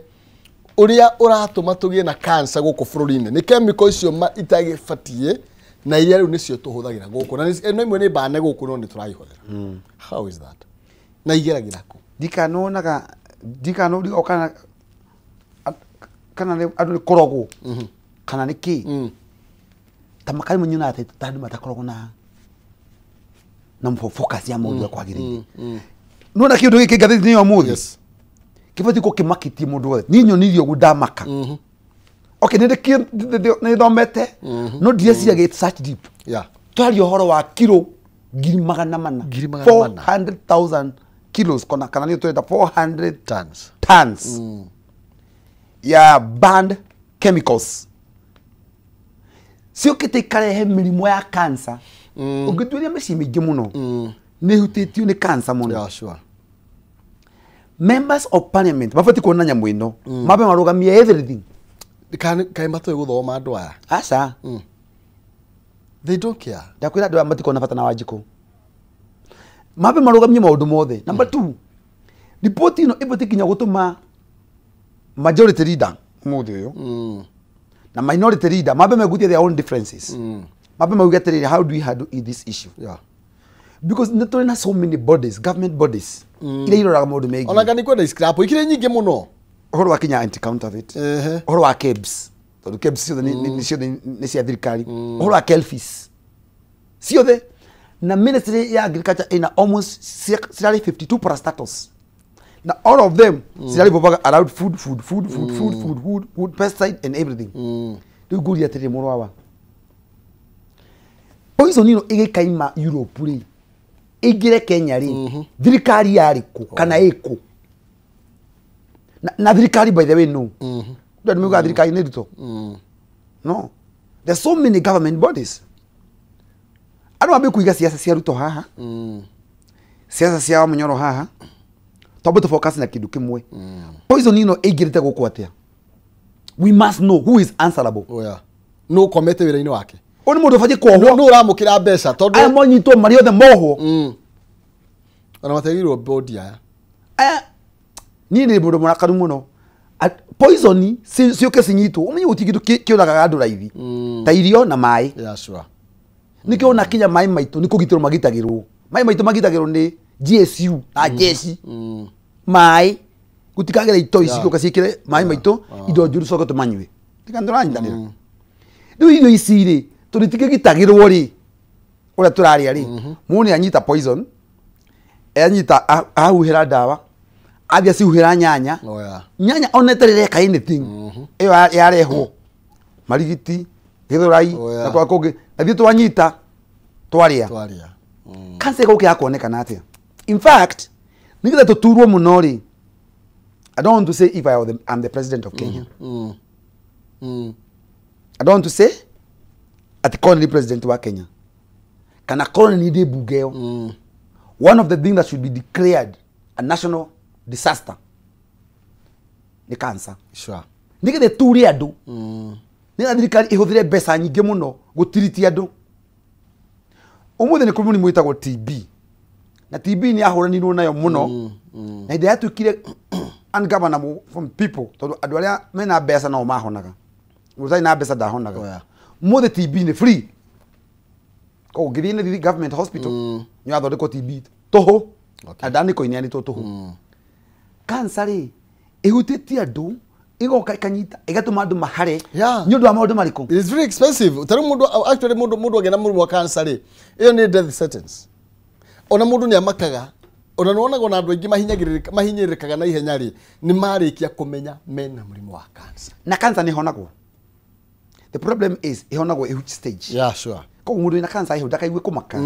ũrĩa ũratũma tũgĩe na cancer gũkũ bũrũri-inĩ nĩ chemical icio itagĩbatiĩ na iria rĩu nĩcio tũhũthagĩra gũkũ na ĩno imwe nĩ bane gũkũ no nĩ tũraihũthĩra. How is that? Na igeragĩra kũ? Ndikanonaga ndikanorigo kana kana andũ nĩ kũrogwo kana nĩ kĩ ta makari mũnyonaga ta andũ matakoragwo na focus ya mũndũ kwagĩrĩire. Nĩwona kĩũndũ gĩkĩ ngathĩti-inĩ ya ũmũthĩ kĩbatiĩ gũkĩmakitie mũndũ wothe niĩ nyonirie ũguo ndamaka. Okay, nĩ thomete no ndireciria it's such deep. Twaria ũhoro wa kiro 400,000 400,000 kilos kana nĩyo twenda 400 tons ya banned chemicals ciũkĩte ikarehe mĩrimũ ya cancer. Ũngĩtuĩria mĩciĩ mĩingĩ mũno nĩ ĩhutĩtio nĩ cancer mũno. Yeah, sure. Members of parliament mabatiĩ kuona nyamũ ĩno mambe marũgamie everything. Kaĩ matoĩ gũthoma andũ aya? Aca. They don't care. Ndakwĩra andũ aya matikoragwo na bata na Wanjikũ. Mambe marũgamie maũndũ mothe. Number 2, riboti ĩno ĩbatiĩ nginya gũtũma majority leader mũthĩ ũyũ na minority leader mambe megutie their own differences. Mambe mauge atĩrĩrĩ, how do we handle this issue? Yeah. Because nĩ tũrĩ na so many bodies, government bodies iria iroraga maũndũ megiĩ. Ona ngani kwenda scrap ikĩrĩ nyingĩ mũno. Ũhoro wa kinya anti counterfeit, ũhoro wa KEBS, tondũ KEBS ciothe nĩ cia thirikari, ũhoro wa KELFIS ciothe, na ministry ya agriculture ina almost cirarĩ 52 parastatals na all of them cirarĩ bobaga around food food food food food food food food pesticide and everything. Rĩu ngũria atĩrĩrĩ mũrũ wa poison ĩno ĩgĩkaima Europe rĩ ĩingĩre Kenya rĩ thirikari yarĩ kũ kana ĩkũ? Na thirikari by the way no ndũ nĩ thirikari nĩ Ruto. No, there's so many government bodies. Andũ mambe kũiga siasa cia Ruto haha, siasa cia Munyoro haha, twambe tũ focus na kĩndũ kĩmwe. Poison ĩno ĩingĩrĩte gũkũ atĩa? We must know who is answerable. Oh yeah. No komete wĩra-inĩ wake. Ũyũ nĩ mũndũ ũbatiĩ kuohwo. No ũramũkĩra mbeca tondũ aya monyitwo marĩ othe mohwo. Ona matiagĩrĩirwo bodi aya. Aya niĩ nĩ mũndũ mũrakaru mũno. Poison ciũke cinyitwo ũmenye gũtirĩ kĩndũ kĩũragaga andũ raithi ta irio na maĩ. Yeah, sure. Nĩkĩo ona kinya maĩ maitũ nĩ kũgitĩrwo magitagĩrwo. Maĩ maitũ magitagĩrwo nĩ GSU na jeshi. Maĩ gũtikagĩra itoi cigũka ciĩkĩre maĩ maitũ indo njũru coke tũmanyue. Tiga nĩtũranyitanĩra. Rĩu irio ici rĩ tondũ itingĩgitagĩrwo rĩ ũrĩa tũrarĩa rĩ mũndũ nĩ anyita poison, anyita ahuhĩra ndawa, athiĩ acihuhĩra nyanya. Oh, yeah. Nyanya ona ĩtarĩ ĩreka anything ĩyo yarehwo marigiti Githurai na kwa kũngĩ na ithuĩ twanyita twaria cancer ĩgũka ya kuonekana atĩa. In fact, nĩgetha tũturwo mũno rĩ, I don't want to say if I am the president of Kenya. I don't want to say ati korwo nĩ president wa Kenya kana korwo nĩ ndĩ mbunge ĩyo. One of the things that should be declared a national disaster nĩ cancer. Sure. Nĩgetha ĩture andũ, nĩgetha thirikari ĩhũthĩre mbeca nyingĩ mũno gũtiriti andũ. Ũmũthĩ nĩ kũrĩ mũrimũ wĩtagwo TB, na TB nĩ yahũranirwo nayo mũno na hĩndĩ yatuĩkire ungovernable from people tondũ andũ arĩa mena mbeca nao mahonaga, mũndũ ũtarĩ na mbeca ndahonaga. Ũmũthĩ TB nĩ free, koguo ũngĩthiĩ nĩ government hospital nĩ ũrathondekwo TB tũhũ na ndanĩko ineanĩtwo tũhũ. Cancer rĩ ĩhutĩtie andũ ĩgoka ĩkanyita ĩgatũma andũ mahare nĩ ũndũ wa maũndũ marĩkũ. It is very expensive. Tarĩu mũndũ actually mũndũ agĩa na mũrimũ wa cancer rĩ, ĩyo nĩ death sentence. Ona mũndũ nĩ amakaga, ona nĩwonaga ona andũ aingĩ mahinyĩrĩrĩkaga na ihenya rĩ, nĩ marĩkia kũmenya mena mũrimũ wa cancer. Na cancer nĩ ĩhonagwo. The problem is ĩhonagwo ĩ which stage. Yeah, sure. Koguo mũndũ wĩna cancer ĩho ndakaigue kũmaka.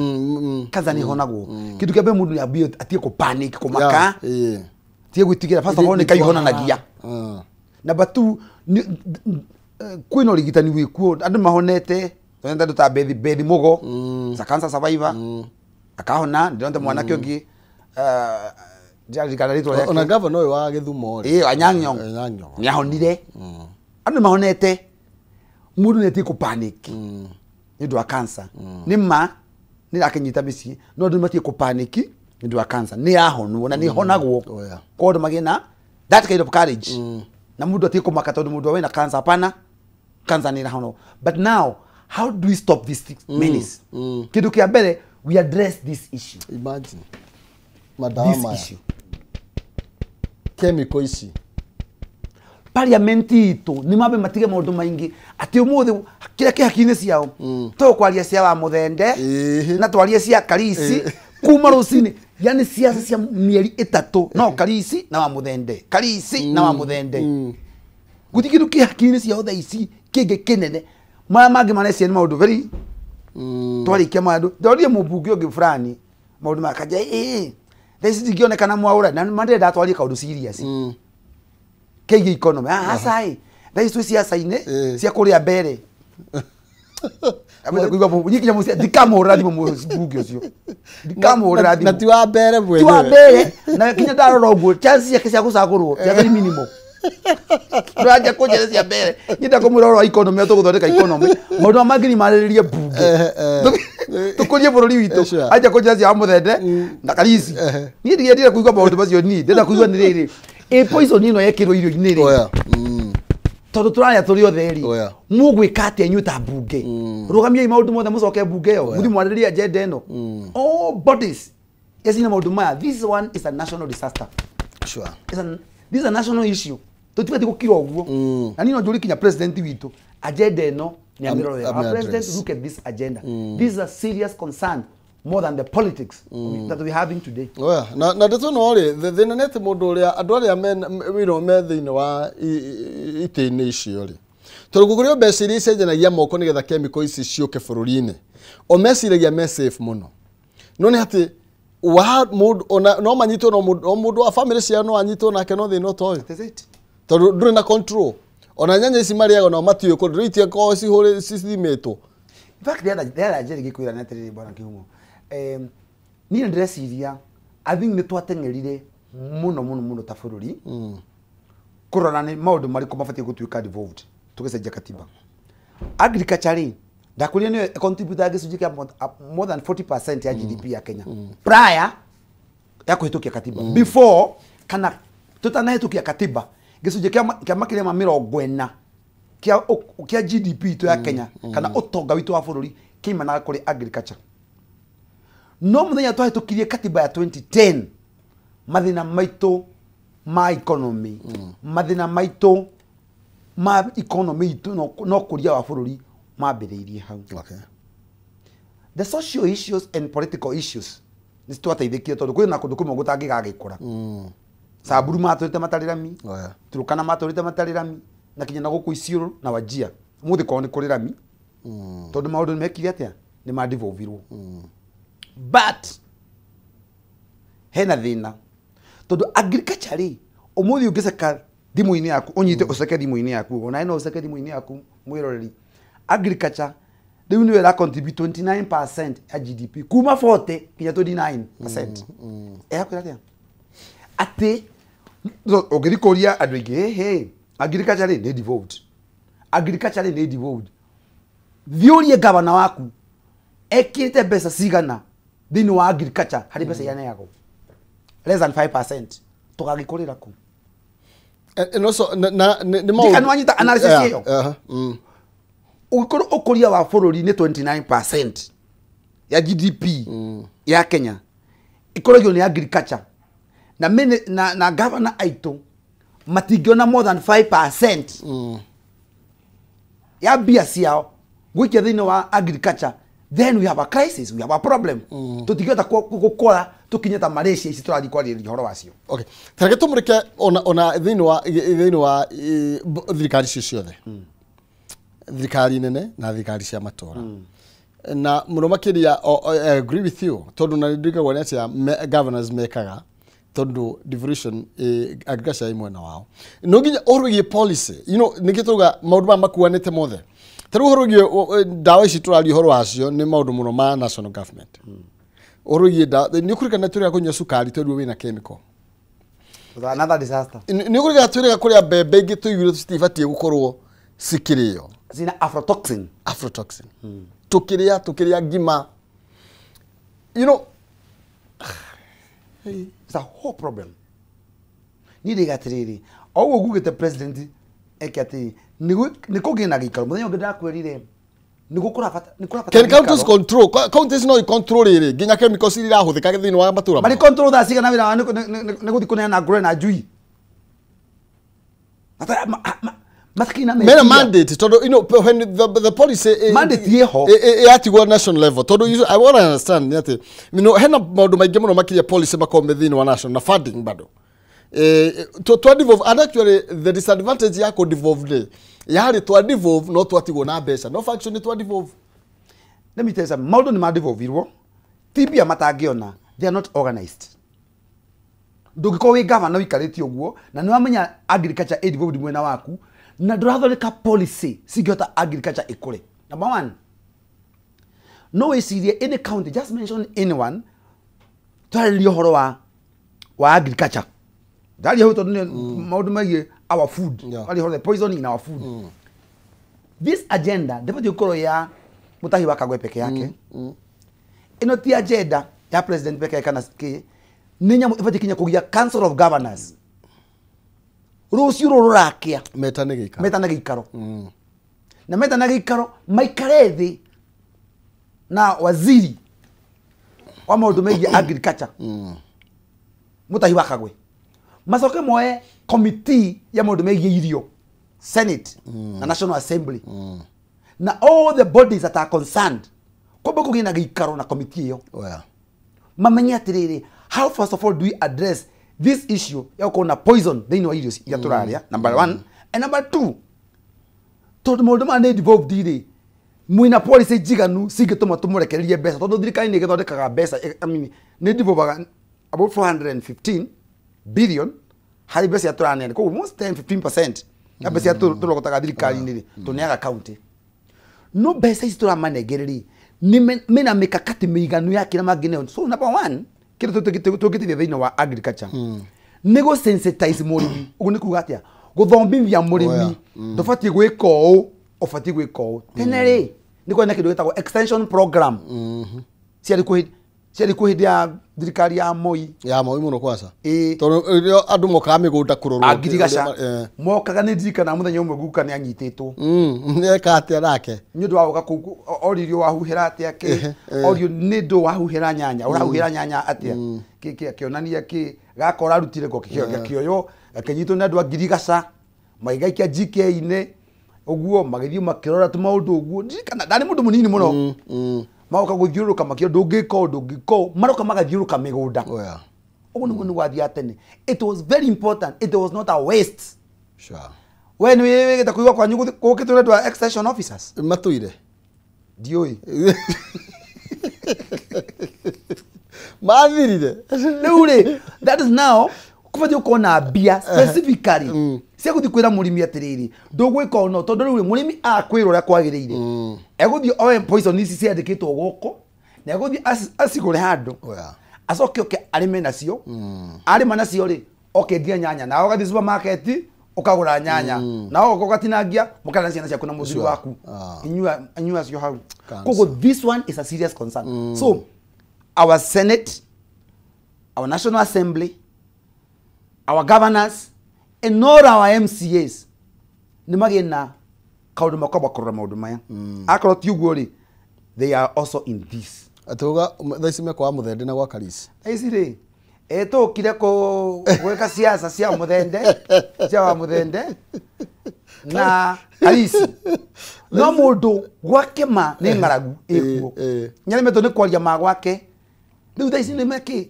Cancer nĩ ĩhonagwo. Kĩndũ kĩa mbere mũndũ nĩ ambie atige kũ panic kũmaka, atige gwĩtigĩra. First of all nĩ Ngai ũhonanagia. Number 2, kwĩna ũrigitani wĩkuo, andũ mahonete. Tondũ andũ ta Bethi Mugo, za cancer survivor, akahona. Ndĩronete mwanake ũngĩ ndiaririkana rĩtwa rĩake. Ona gavana ũyũ wa Gĩthumo rĩ, ĩĩ Anyang' Nyong'o nĩ ahonire. Andũ mahonete. Mũndũ nĩ atige kũ panic nĩ ũndũ wa cancer. Nĩ ma nĩ ĩrakĩnyita mĩciĩ, no andũ matige kũ panic nĩ ũndũ wa cancer. Nĩ yahonwo na nĩ ĩhonagwo. Koguo andũ magĩe na that kind of courage. Na mũndũ atige kũmaka tondũ mũndũ wĩna cancer, hapana, cancer nĩ ĩrahonwo. But now how do we stop this menace? Kĩndũ kĩa mbere, we address this issue. Imagine madawa maya, issue chemical ici. Parliament itũ nĩ mambe matige maũndũ maingĩ atĩ ũmũthĩ kĩrĩa kĩ hakiri-inĩ ciao tũkwaria cia wa Mũthende na twarie cia Karisi kuma rũcinĩ, yani ciaca cia mĩeri 3 no Karisi na wa Mũthende, Karisi na wa Mũthende. Gũtirĩ kĩndũ kĩ hakiri-inĩ ciao thaa ici kĩngĩ kĩnene. Maya mangĩ marecia nĩ maũndũ very twarĩkia maũndũ. Ndorire mũmbunge ũngĩ fulani maũndũ maya akanja ĩĩ thaa ici ndingĩonekana mwaũra na mandĩrenda twarie kaũndũ serious kĩgiĩ economy. Aca ĩ thaa ici twĩ ciaca-inĩ cia kũrĩa mbere. Ndikamũhũrĩra thimũ mũmbunge ũcio, ndikamũhũrĩra thimũ. Na ti wa mbere mwenyewe, ti wa mbere. Na kinya ndarora ũguo chance ciake cia gũcagũrwo cia very minimal. Ndũranjia kũnjĩra cia mbere, nyenda kũmwĩra ũhoro wa economy, tũgũthondeka economy. Maũndũ maya mangĩ nĩ marĩrĩrie mbunge tũkũrie bũrũri witũ. Anjia kũnjĩra cia Mũthende na Karisi. Niĩ ndiendire kũigua maũndũ macio, niĩ ndĩrenda kũigua nĩ rĩrĩ ĩ poison ĩno yekĩrwo irio-inĩ rĩ, tondũ tũrarĩa tũrĩ othe rĩ, mũgwĩka atĩa inyuĩ ta mbunge? Rũgamiai maũndũ mothe mũcoke mbunge ĩyo mũthiĩ mwarĩrĩrie agenda ĩno. All bodies ecina maũndũ maya. This one is a national disaster. Sure. This is a national issue. Tũtibatiĩ gũkira ũguo. Na niĩ no njũrie kinya president witũ agenda ĩno nĩ amĩrore wega. Our president, look at this agenda. This is a serious concern more than the politics that we having today. Na ndeto no rĩ, thĩna nĩ atĩ mũndũ ũrĩa andũ arĩa me thĩinĩ wa itĩ-inĩ icio rĩ, tondũ gũkũrĩ mbeca iria icenjanagia moko nĩgetha chemical ici ciũke bũrũri-inĩ, o meciragia me safe mũno. No nĩ atĩ wa mũndũ ona no manyitwo no mũndũ wa family ciao no anyitwo nake no thĩna ũta ũyũ, tondũ ndũrĩ na control. Ona nyanya ici marĩaga nao matiũĩ kũndũ rĩu itiakoragwo cithimĩtwo. In fact, the other njeri gĩkwĩra nĩ atĩrĩrĩ bwana Kĩhumo, niĩ ndĩreciria I think nĩ twateng'erire mũno mũno mũno ta bũrũri kũrora nĩ maũndũ marĩkũ mabatiĩ gũtuĩka devolved tũgĩcenjia katiba. Agriculture rĩ, ndakwĩrire nĩyo contribute gĩcunjĩ kĩa more than 40% ya GDP ya Kenya prior ya kũhĩtũkia katiba. Before kana tũtanahĩtũkia katiba, gĩcunjĩ kĩa makĩria ma 40 kĩa GDP itũ ya Kenya kana ũtonga witũ wa bũrũri kĩimanaga kũrĩ agriculture. No mũthenya twahĩtũkirie katiba ya 2010, mathĩna maitũ ma economy, mathĩna maitũ ma economy itũ no kũria wa bũrũri mambĩrĩirie hau. The social issues and political issues nĩ twateithĩkire tondũ kwĩna kũndũ kũmwe gũtangĩgagĩkũra. Samburu matũrĩte matarĩ rami, Turkana matũrĩte matarĩ rami, na kinya na gũkũ Isiolo na Wajir ũmũthĩ korwo nĩ kũrĩ rami. Tondu maundu mekire atia ni ma devolve-irwo. But hena thina tondu agriculture ri umuthi ungiceka thimu-ini yaku unyite uceke thimu-ini yaku ona no uceke thimu-ini yaku mwiroreri agriculture riu niwe ra contribute 29% ya GDP kuma 40 kinya 29%. Erakwira atia ati ungithi kuria andu aingi hey agriculture ri ni devolved, agriculture ni devolved. Thiurie gavana waku ekirite mbeca cigana thiini wa agriculture hari mbeca iria neagwo less than 5% tugagikurira ku. And also na ni maundu wanyita analysis iyo ugikorwo ukuria wa bururi ni 29% ya GDP ya Kenya ikoragio ni agriculture na mene, na governor aitu matingiona more than 5% ya mbia ciao gwikia thiini wa agriculture, then we have a crisis, we have a problem. Tutingihota gukora tukinye ta Malaysia ici turathi kwarĩrĩria ũhoro wacio. Okay, tareke tumurike ona thiini wa thirikari icio ciothe, thirikari nene na thirikari cia matora, na muno makiria I agree with you tondu na ndirikagwo ni atia governors mekaga tondu devolution agriculture i mwena wao no nginya ũhoro wĩgiĩ policy, you know, nĩkĩ tũruga maũndũ maya makuanĩte mothe. Ta rĩu ũhoro wĩgiĩ ndawa ici tũraria ũhoro wacio nĩ maũndũ mũno ma national government. Ũhoro wĩgiĩ ndawa nĩ ũkũririkana tũrĩa kũnyua cukari twerirwo wĩna chemical. Another disaster. Nĩ ũkũririkana tũrĩa kũrĩa mbembe ingĩ tũiguire citibatiĩ gũkorwo cikĩrĩo zina aflatoxin. Aflatoxin. Tukĩrĩa ngima, you know, it's a whole problem. Ni ndiga atiriri o ũguo ngugĩte president eke atĩ nĩ kũgĩe na gĩikaro mũthenya ũngĩ ndakwĩrire nĩ gũkũrabata Can counties control? Counties no control rĩrĩ nginya chemicals iria irahũthĩka thĩinĩ wa matũra mari control thaa cigana wĩra wao nĩ gũthiĩ kũneana ngũrwe na njui matikina mena mandate tondu you know when the policy mandate yeho yatigwo national level tondu I want to understand ni ati you know hena maundu maingi muno makiria policy makombe thiini wa national na funding bado to devolve, and actually the disadvantage ya ko devolve ni yari to devolve no twatigwo na mbeca no function to devolve. Let me tell you something, maundu ni ma devolve irwo ti mbia matangiona, they are not organized. Ndũngĩkorwo wĩ governor ũikarĩte ũguo na nĩ wamenya agriculture ĩ devolved mwena waku na ndũrathondeka policy cingĩhota agriculture ĩkũre. Number one, no wĩcirie any county, just mention anyone, twarĩrĩria ũhoro wa agriculture. Ndaria hau tondũ nĩ maũndũ megiĩ our food, twaria ũhoro the poison in our food. This agenda ndĩbatiĩ gũkorwo ya Mutahi wa Kagwe peke yake. Ĩno ti agenda ya president peke yake kana kĩ, nĩ nyamũ ĩbatiĩ kinya kũgĩa council of governors. Rũciũ rũrũ rũrakĩa metane gĩikaro, metane gĩikaro na metane gĩikaro maikare thĩ na waziri wa maũndũ megiĩ agriculture Mutahi wa Kagwe, macoke moe committee ya maũndũ megiĩ irio, Senate na National Assembly na all the bodies that are concerned, kwamba kũgĩe na gĩikaro na committee ĩyo mamenye atĩrĩrĩ, how first of all do we address this issue ya gũkorwo na poison thĩinĩ wa irio iria tũrarĩa, number one, and number two, tondũ maũndũ maya nĩ devolved rĩ, mwĩna policy njiganu cingĩtũma tũmũrekererie mbeca tondũ thirikari nĩ ĩgĩthondekaga mbeca, I mean, nĩ devolvaga about 415 billion harĩ mbeca iria tũraneana, koguo almost 10-15% ya mbeca iria tũrogotaga thirikari-inĩ rĩ tũneaga county. No mbeca ici tũramanengere rĩ mena mikakati mĩiganu ya kĩrĩa mangĩneo. So number one, kĩrĩa tũngĩteithia thĩinĩ wa agriculture nĩ gũ sensitize mũrĩmi. Ũguo nĩ kuga atĩa? Gũthomithia mũrĩmi ndũbatiĩ gwĩka ũũ, ũbatiĩ gwĩka ũũ. Tene rĩ nĩ kwarĩ na kĩndũ gĩtagwo extension program ciarĩ kuo hĩndĩ ya thirikari ya Moi, ya Moi mũno kwaca, tondũ rĩrĩa andũ mokaga mĩgũnda kũrorwo angirigaca mokaga. Nĩ ndirikanaga mũthenya ũmwe guka nĩ anyitĩtwo eka atĩa nake nĩ ũndũ wa gũka kũu, oririo wahuhĩra atĩa kĩ, orio nĩ ndũ wahuhĩra nyanya, ũrahuhĩra nyanya atĩa kĩ, akĩonania kĩ gaka ũrarutire ko gakĩoywo gakĩnyitwo nĩ andũ a ngirigaca magĩgaikia GK-inĩ ũguo, magĩthiĩ makĩrora tũmaũndũ ũguo. Ndirikana ndarĩ mũndũ mũnini mũno, magoka gũthiũrũrũka makĩo ndũngĩka ũũ ndũngĩka ũũ, maroka magathiũrũrũka mĩgũnda. Ũguo nĩguo nĩ gwathiaga tene. It was very important, it was not a waste. Sure. We nĩ wĩgĩte kũigua kwanyu gũkĩtwo nĩ andũ a extension officers matũire Ndiũĩ. Mathirire. Rĩu rĩ, that is now kũbatiĩ gũkorwo na mbia specifically cia gũthiĩ kwĩra mũrĩmi atĩrĩrĩ, ndũgwĩka ũno tondũ rĩu rĩ, mũrĩmi akwĩrwo ũrĩa kwagĩrĩire, egũthiĩ oe poison ici ciandĩkĩtwo gũkũ na egũthiĩ acigũre handũ, acoke oke arĩme nacio. Arĩma nacio rĩ, okendia nyanya, nawe ũgathiĩ supermarket ũkagũra nyanya, nawe ũgoka ũgatinangia mũkarĩa na ciana ciaku na mũthuri waku, inyuĩ acio hau. Koguo this one is a serious concern. So our Senate, our National Assembly, our governors and all our MCAs nĩ magĩe na kaũndũ makwamba kũrora maũndũ maya. Akorwo ti ũguo rĩ, they are also in this. Atauga thaa ici mekwa Muthende na gwa Karisi. Thaa ici rĩ, tũkire gwĩka siasa cia Muthende, cia wa Muthende na Karisi. No mũndũ gwake ma nĩ ng'aragu ĩkuo. Nĩaremetwo nĩ kwaria ma gwake. Rĩu thaa ici nĩ mekĩ?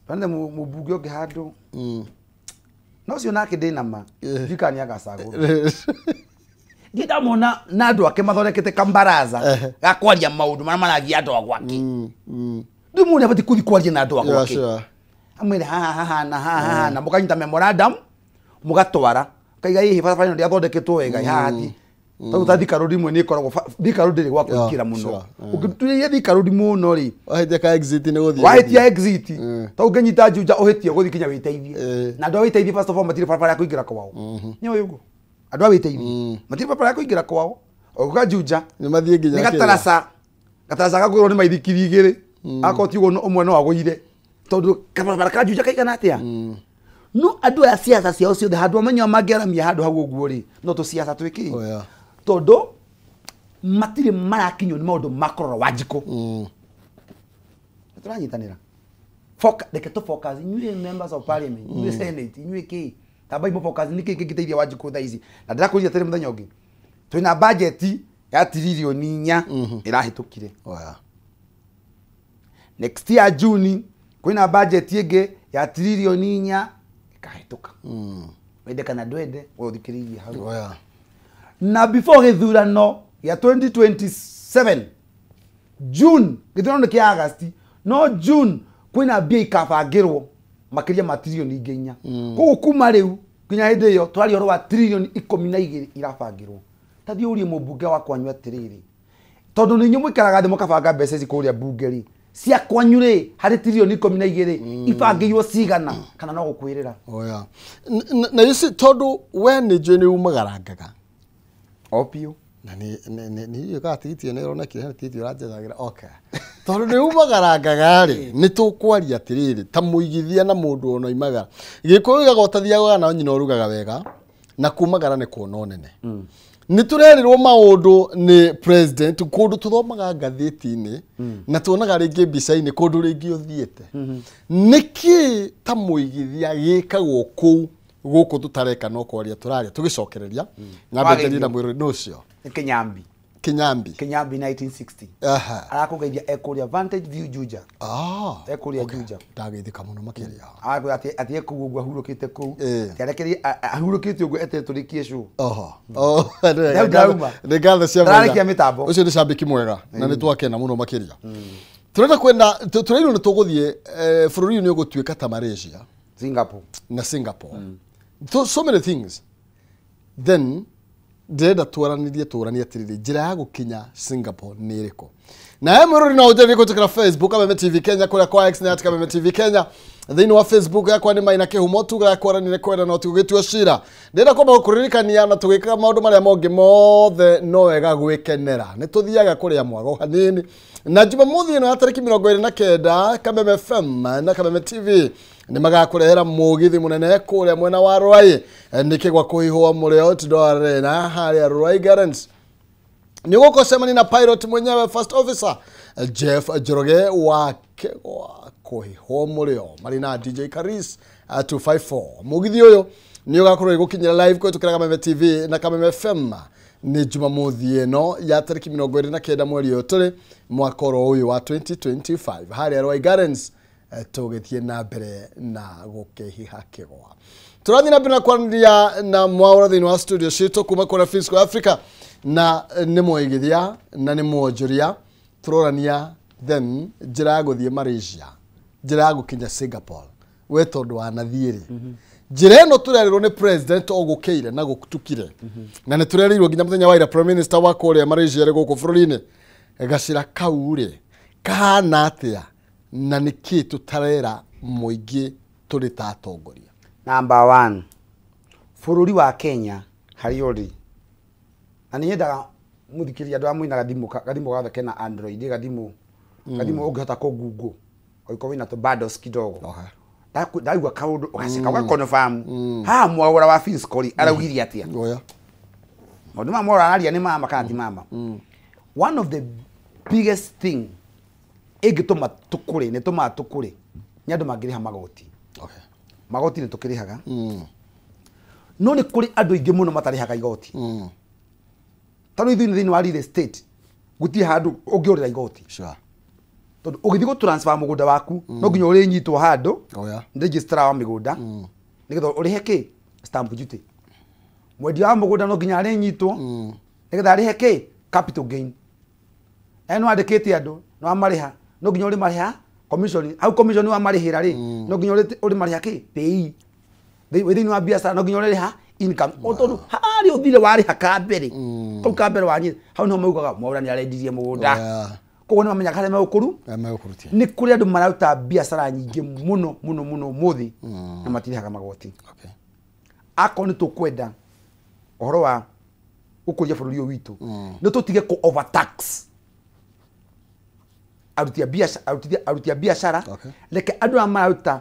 Ndonire mũmbunge ũngĩ handũ. No ũcio nake ndĩna ma, ndiũĩ kana nĩagacagũrwo. Ndiĩ ndamona na andũ ake mathondekete kambaraza ga kwaria maũndũ marĩa maragia andũ a gwake. Rĩu mũndũ nĩabatiĩ kũthiĩ kwaria na andũ a gwake. Amwĩre haha haha na haha haha, na mũkanyita memorandum mũgatwara. Ũkaiga hihi barabara ĩno ndĩathondeketwo wega, haha ti. Tondũ ta Thika Road imwe nĩ ĩkoragwo Thika Road ndĩrĩ gwa kũingĩra mũno. Ũngĩtuĩria Thika Road mũno rĩ, wahĩtia ka exit nĩ gũthiĩ. Wahĩtia exit. Tondũ ũngĩnyita Juja ũhĩtie ũgũthiĩ nginya wĩteithie. Na andũ a wĩteithie first of all matirĩ barabara ya kũingĩra kwao. Nĩ ũĩ ũguo? Andũ a wĩteithie matirĩ barabara ya kũingĩra kwao. Ũgũka Juja nĩ mathiĩ nginya nĩ gataraca. Gataraca gakũgũrwo nĩ maithikiri igĩrĩ. Akorwo ti ũguo ũmwe no agũire. Tondũ kabarabara ka Juja kaigana atĩa? No andũ aya siasa ciao ciothe handũ amenyo mangĩaramia handũ hau ũguo rĩ, no tũciaca twĩkĩ? Tondũ matirĩ marakinywo nĩ maũndũ ma kũrora Wanjikũ. Tũranyitanĩra. Reke tũ focus inyuĩ members of parliament, inyuĩ senate, inyuĩ kĩ, tambai mũ focus nĩ kĩ kĩngĩteithia Wanjikũ thaa ici. Na ndĩrakũria atĩrĩ mũthenya ũngĩ, twĩna budget ya tiririoni 4 ĩrahĩtũkire. Next year June kwĩna budget ĩngĩ ya tiririoni 4 ĩkahĩtũka. Wende kana ndwende, we ũthikĩrĩirie hau. Na before gĩthurano gĩa 2027 June, gĩthurano nĩ kĩa August, no June kwĩna mbia ikabangĩrwo makĩria ma tiririoni ingĩ 4. Koguo kuma rĩu nginya hĩndĩ ĩyo twaria ũhoro wa tiririoni 12 irabangĩrwo. Ta thiĩ ũrie mũmbunge wa kwanyu atĩrĩrĩ, tondũ nĩ inyuĩ mũikaraga thĩ mũkabanga mbeca ici kũrĩa mbunge rĩ, cia kwanyu rĩ, harĩ tiririoni 12 ibangĩirwo cigana, kana no gũkwĩrĩra? Na ici tondũ we nĩ njũĩ nĩ umagarangaga. O biũ. Na nĩ kana tigiti ĩno ĩronekire hena tigiti ũranjethagĩra. Okay. Tondũ nĩ umagarangaga rĩ, nĩ tũkwaria atĩrĩrĩ, ta mũigithia na mũndũ ona oimagara. Gĩkũyũ gĩgaga ũtathiaga na nyina ũrugaga wega, na kumagara nĩ kuona ũnene. Nĩ tũrerirwo maũndũ nĩ president kũndũ tũthomaga ngathĩti-inĩ na tuonaga rĩngĩ mbica-inĩ kũndũ rĩngĩ ũthiĩte. Nĩkĩ ta mũigithia gĩkagwo kũu gũkũ tũtareka no kwaria tũraria tũgĩcokereria nyambe njarie na mwĩrĩ nũ ũcio? Nĩ Kĩnyambi. Kĩnyambi. Kĩnyambi 1960. Arakũgeithia ekũrĩa Vantage View Juja. Ekũrĩa Juja. Ndageithĩka mũno makĩria. Arakwĩra atĩ ekũu ũguo ahurũkĩte kũu. Arekerie ahurũkĩte ũguo eterere tũrĩkie show. Nĩ ngatho cia mwanya. Ndararekia mĩtambo. Ũcio nĩ cambĩki mwega na nĩ twakena mũno makĩria. Tũrenda kwenda tũrairwo nĩ tũgũthiĩ bũrũri ũyũ nĩ ũgũtuĩka ta Malaysia, Singapore na Singapore. So many things. Then ndĩrenda twaranĩrie tũranie atĩrĩrĩ, njĩra ya gũkinya Singapore nĩ ĩrĩkũ? Na mwĩrori no ũnjarĩrie kũhĩtũkĩra Facebook Kameme TV Kenya, kũrĩa kwa X nĩ at Kameme TV Kenya. Thĩinĩ wa Facebook yakwa nĩ Maina Kĩhumo, tugaga kwaranĩria kwenda no tigũgĩtua cira. Ndĩrenda kwamba gũkũririkania na tũgĩkaga maũndũ marĩa mongĩ mothe no wega gwĩkenera. Nĩ tũthiaga kũrĩa mwago hanini. Na Jumamothi ĩno ya tarĩki 29 Kameme FM na Kameme TV nĩ magakũrehera mũgithi mũnene kũrĩa mwena wa Ruai. Nĩ kĩgwa kũhihwo mũrĩo Outdoor Arena harĩa Ruai Gardens. Nĩ ũgũcemania na pilot mwenyewe first officer Jeff Njoroge wa kĩgwa kũhihwo mũrĩo marĩ na DJ Karis 254. Mũgithi ũyũ nĩ ũgakorwo ũgĩgũkinyĩra live kũhĩtũkĩra Kameme TV na Kameme FM. Nĩ Jumamothi ĩno ya tarĩki 29 mweri ũyũ tũrĩ mwaka ũyũ wa 2025 harĩa Ruai Gardens, tũgĩthiĩ na mbere na gũkĩhiha kĩgwa. Tũrathiĩ na mbere na kwaranĩria na Mwaura thĩinĩ wa studio citũ kuma kũrĩa Fiscal Africa. Na nĩ mwoigithia na nĩ mwonjoria tũrorania them njĩra ya gũthiĩ Malaysia, njĩra ya gũkinya Singapore. We tondũ wanathiĩ rĩ, njĩra ĩno tũrerĩrwo nĩ president ogũkĩire na gũtukire, na nĩ tũrerĩirwo nginya mũthenya wa ira prime minister wa kũrĩa Malaysia rĩ gũkũ bũrũri-inĩ. Gacĩra kau rĩ kahana atĩa na nĩkĩ tũtarera mũingĩ tũrĩ ta atongoria? Number 1, bũrũri wa Kenya harĩa ũrĩ, na nĩ nyendaga mũthikĩria andũ arĩa mwĩna gathimũ gathe kena Android, gathimũ ũngĩhota kũ Google ũngĩkorwo wĩna tũ bundles kidogo. Ndaigua kaũndũ ũgaceka ũgakonfirm haha Mwaura wa Finscory araugire atĩa. Maũndũ maya Mwaura araria nĩ mama kana ti mama? One of the biggest thing ĩngĩtũma tũkũre nĩ tũmaga tũkũre nĩ andũ mangĩrĩha magoti. Magoti nĩ tũkĩrĩhaga, no nĩ kũrĩ andũ aingĩ mũno matarĩhaga igoti. Tondũ ithuĩ thĩinĩ wa real estate gũtirĩ handũ ũngĩũrĩra igoti. Tondũ ũgĩthiĩ gũ transfer mũgũnda waku no nginya ũrĩnyitwo handũ nĩ registrar wa mĩgũnda nĩgetha ũrĩhe kĩ stamp duty. Mwendia wa mũgũnda no nginya arĩnyitwo nĩgetha arĩhe kĩ capital gain. No andĩkĩte andũ no amarĩha no nginya ũrĩmarĩha commission. Hau commission wa marĩhĩra rĩ no nginya ũrĩmarĩha kĩ pay. Thĩinĩ wa biacara no nginya ũrĩrĩha income. O tondũ harĩa ũthire warĩha kambere kau kambere wanyita hau nĩho maugaga Mwaura nĩ arendirie mũgũnda. Koguo nĩ mamenyaga harĩa megũkũru. Nĩ kũrĩ andũ mararuta biacara nyingĩ mũno mũno mũno ũmũthĩ na matirĩhaga magoti. Akorwo nĩ tũkwenda ũhoro wa gũkũria bũrũri ũyũ witũ nĩ tũtige kũ overtax aruti a biacara. Reke andũ arĩa mararuta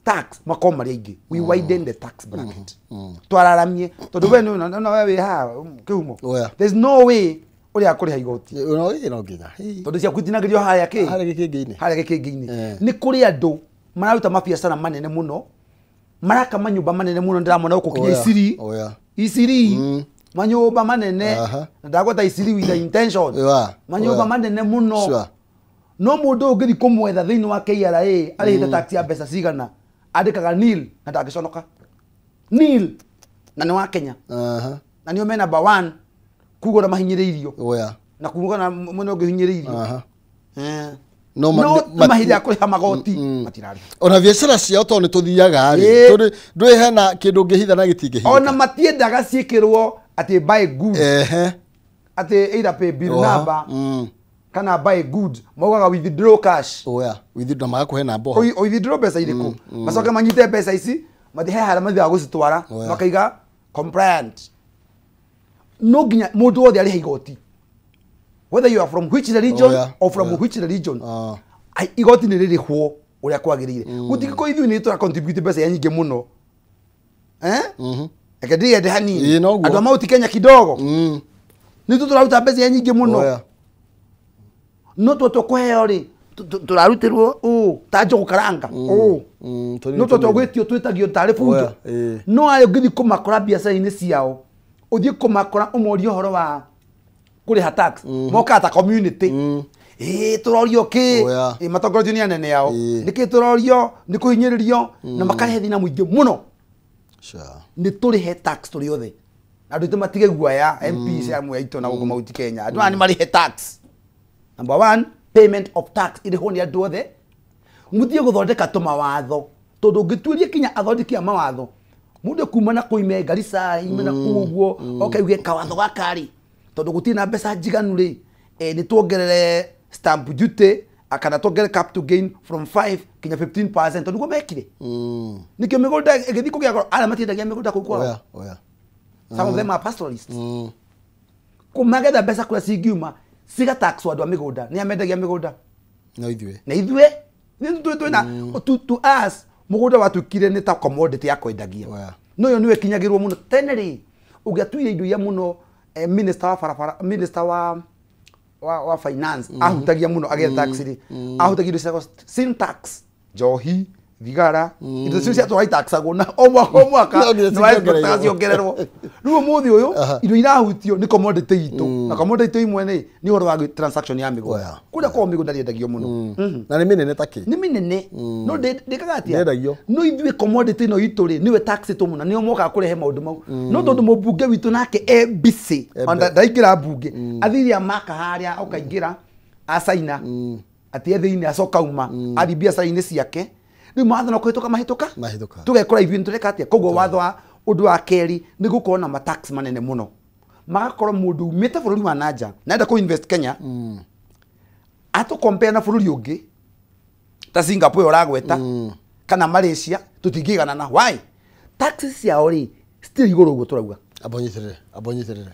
tax makorwo marĩ aingĩ. We widen the tax bracket. Twararamie tondũ we no we wĩ haha kĩhumo. There's no way ũrĩa kũrĩha igoti. Tondũ ciaku itinagĩrio harĩa kĩ? Harĩa gĩkĩngĩ-inĩ. Harĩa gĩkĩngĩ-inĩ. Nĩ kũrĩ andũ mararuta mabiacara manene mũno, maraka manyũmba manene mũno, ndĩramona gũkũ kinya Isiri. Isiri manyũmba manene, na ndagweta Isiri with the intention. Manyũmba manene mũno. No mũndũ ũngĩthiĩ kũmwetha thĩinĩ wa KRA arĩhĩte tax ya mbeca cigana, andĩkaga nil na ndangĩconoka. Nil na nĩ wa Kenya. Na nĩo me number 1 kuga ũrĩa mahinyĩrĩirio. Na kuga na mwena ũngĩ ũhinyĩrĩirio. No mahinda ya kũrĩha magoti matirarĩha. Ona biacara ciao tondũ nĩ tũthiaga rĩ, tondũ ndũĩ hena kĩndũ ũngĩhitha na gĩtingĩhithĩka. Ona matiendaga ciĩkĩrwo atĩ buy goods. Atĩ either pay bill number kana buy goods, maugaga withdraw cash. Withdraw magakũhe namba oho. Withdraw mbeca irĩkũ? Macoke manyite mbeca ici mathiĩ he harĩa mathiaga gũcitwara makaiga compliant. No nginya mũndũ wothe arĩhe igoti. Whether you are from which religion or from which religion, igoti nĩ rĩrĩhwo ũrĩa kwagĩrĩire. Gũtingĩkorwo ithuĩ nĩ tũra contribute mbeca iria nyingĩ mũno. Reke ndĩyende hanini. Andũ a Mount Kenya kidogo. Nĩ ithuĩ tũraruta mbeca iria nyingĩ mũno. No tũkũheo rĩ, tũrarutĩrwo ũũ ta njũgũ karanga ũũ. No tũgwĩtio twĩtagio tarĩ bunjo. No arĩa ũngĩthiĩ kũmakora biacara-inĩ ciao, ũthiĩ kũmakora ũmorie ũhoro wa kũrĩha tax, mokaga ta community. Tũrorio kĩ? Matongoretio nĩ anene ao. Nĩkĩ tũrorio? Nĩ kũhinyĩrĩrio na makarehe thĩna mũingĩ mũno. Nĩ tũrĩhe tax tũrĩ othe. Andũ aitũ matige guoya, MPs amwe aitũ na gũkũ Mount Kenya. Andũ aya nĩ marĩhe tax. Number 1, payment of tax irĩhwo nĩ andũ othe. Mũthiĩ gũthondeka tũmawatho tondũ ũngĩtuĩria kinya athondeki a mawatho mũndũ kuma na kũime Garissa ime na kũu ũguo oke uge kawatho gaka rĩ tondũ gũtirĩ na mbeca njiganu rĩ, nĩ tuongerere stamp duty kana tuongerere capital gain from 5 kinya 15% tondũ nĩguo mekire. Nĩkĩo mĩgũnda ĩgĩthiĩ kũgĩa goro, arĩa matiendagia mĩgũnda kũu kwao. Some of them are pastoralists. Kũmagetha mbeca kũrĩa cingiuma cigataxwo andũ a mĩgũnda. Nĩ amendagia mĩgũnda? No ithuĩ. Na ithuĩ twĩna to us mũgũnda watuĩkire nĩ ta commodity ya kwendagia. No yo nĩwe ĩkinyagĩrwo mũno. Tene rĩ ũngĩatuire indo iria mũno, minister wa barabara, minister wa finance ahutagia mũno agĩetha tax rĩ, ahutagia indo cia sin tax, njohi, Thigara indo cio ciatũra itaxagwo na o mwaka No nginya nĩ wa ciongererwo. ciongererwo. Rĩu ũmũthĩ ũyũ indo irahutio nĩ commodity itũ, na commodity imwe nĩ ũhoro wa transaction ya mĩgũnda. Oya. Kũrĩa korwo mĩgũnda rĩendagio mũno. Na nĩ mĩnene ta kĩ? Nĩ mĩnene, no ndĩkaga atĩa? Ndĩendagio. No ithuĩ commodity ĩno itũ rĩ, nĩwe tax ĩtwo mũno, nĩo mokaga kũrehe maũndũ mau. No tondũ mũmbunge witũ nake e busy, ona ndaingĩra mbunge, athire amaka harĩa ũkaingĩra acaina atĩ e thĩinĩ, acoka uma athiĩ biacara-inĩ ciake. Rĩu mawatho no kũhĩtũka mahĩtũka. Mahĩtũka. Tũgekora ithuĩ nĩtũreka atĩa? Koguo watho wa ũndũ wa kerĩ nĩ gũkorwo na matax manene mũno, magakorwo mũndũ umĩte bũrũri wa nanja na enda kũ invest Kenya, atũ compare na bũrũri ũngĩ ta Singapore ũragweta kana Malaysia, tũtingĩiganana. Why? Taxes ciao rĩ still igũrũ ũguo tũrauga. Amba ũnyitĩrĩre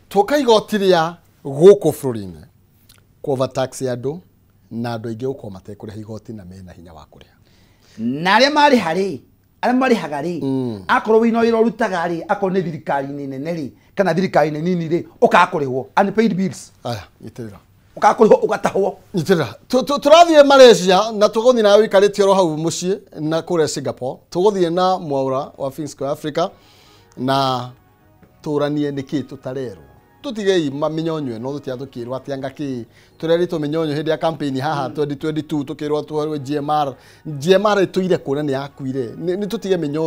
tũka igoti rĩa gũkũ bũrũri-inĩ kũ overtax andũ, na andũ aingĩ gũkorwo matekũrĩha igoti na mena hinya wa kũrĩha. Na arĩa marĩha rĩ, arĩa marĩhaga rĩ, akorwo wĩna wĩra ũrutaga rĩ, akorwo nĩ thirikari-inĩ nene rĩ kana thirikari-inĩ nini rĩ, ũkaga kũrĩhwo unpaid bills. Aya, nyitĩrĩra. Ũkaga kũrĩhwo, ũgatahwo. Nyitĩrĩra. Tũrathiĩ Malaysia na tũgũthiĩ nawe ũikarĩte oro hau mũciĩ na kũrĩa Singapore. Tũgũthiĩ na Mwaura wa Finsco Africa na tũranie nĩkĩ tũtarerwo. Tũtigei mĩnyonyo ĩno, tũtiga tũkĩrwo atĩ anga kĩ tũrerĩtwo mĩnyonyo hĩndĩ ya campaign haha 2022, tũkĩrwo tũherwo GMR. GMR ĩtũire kũ na nĩ yakuire? Nĩ tũtige mĩnyonyo.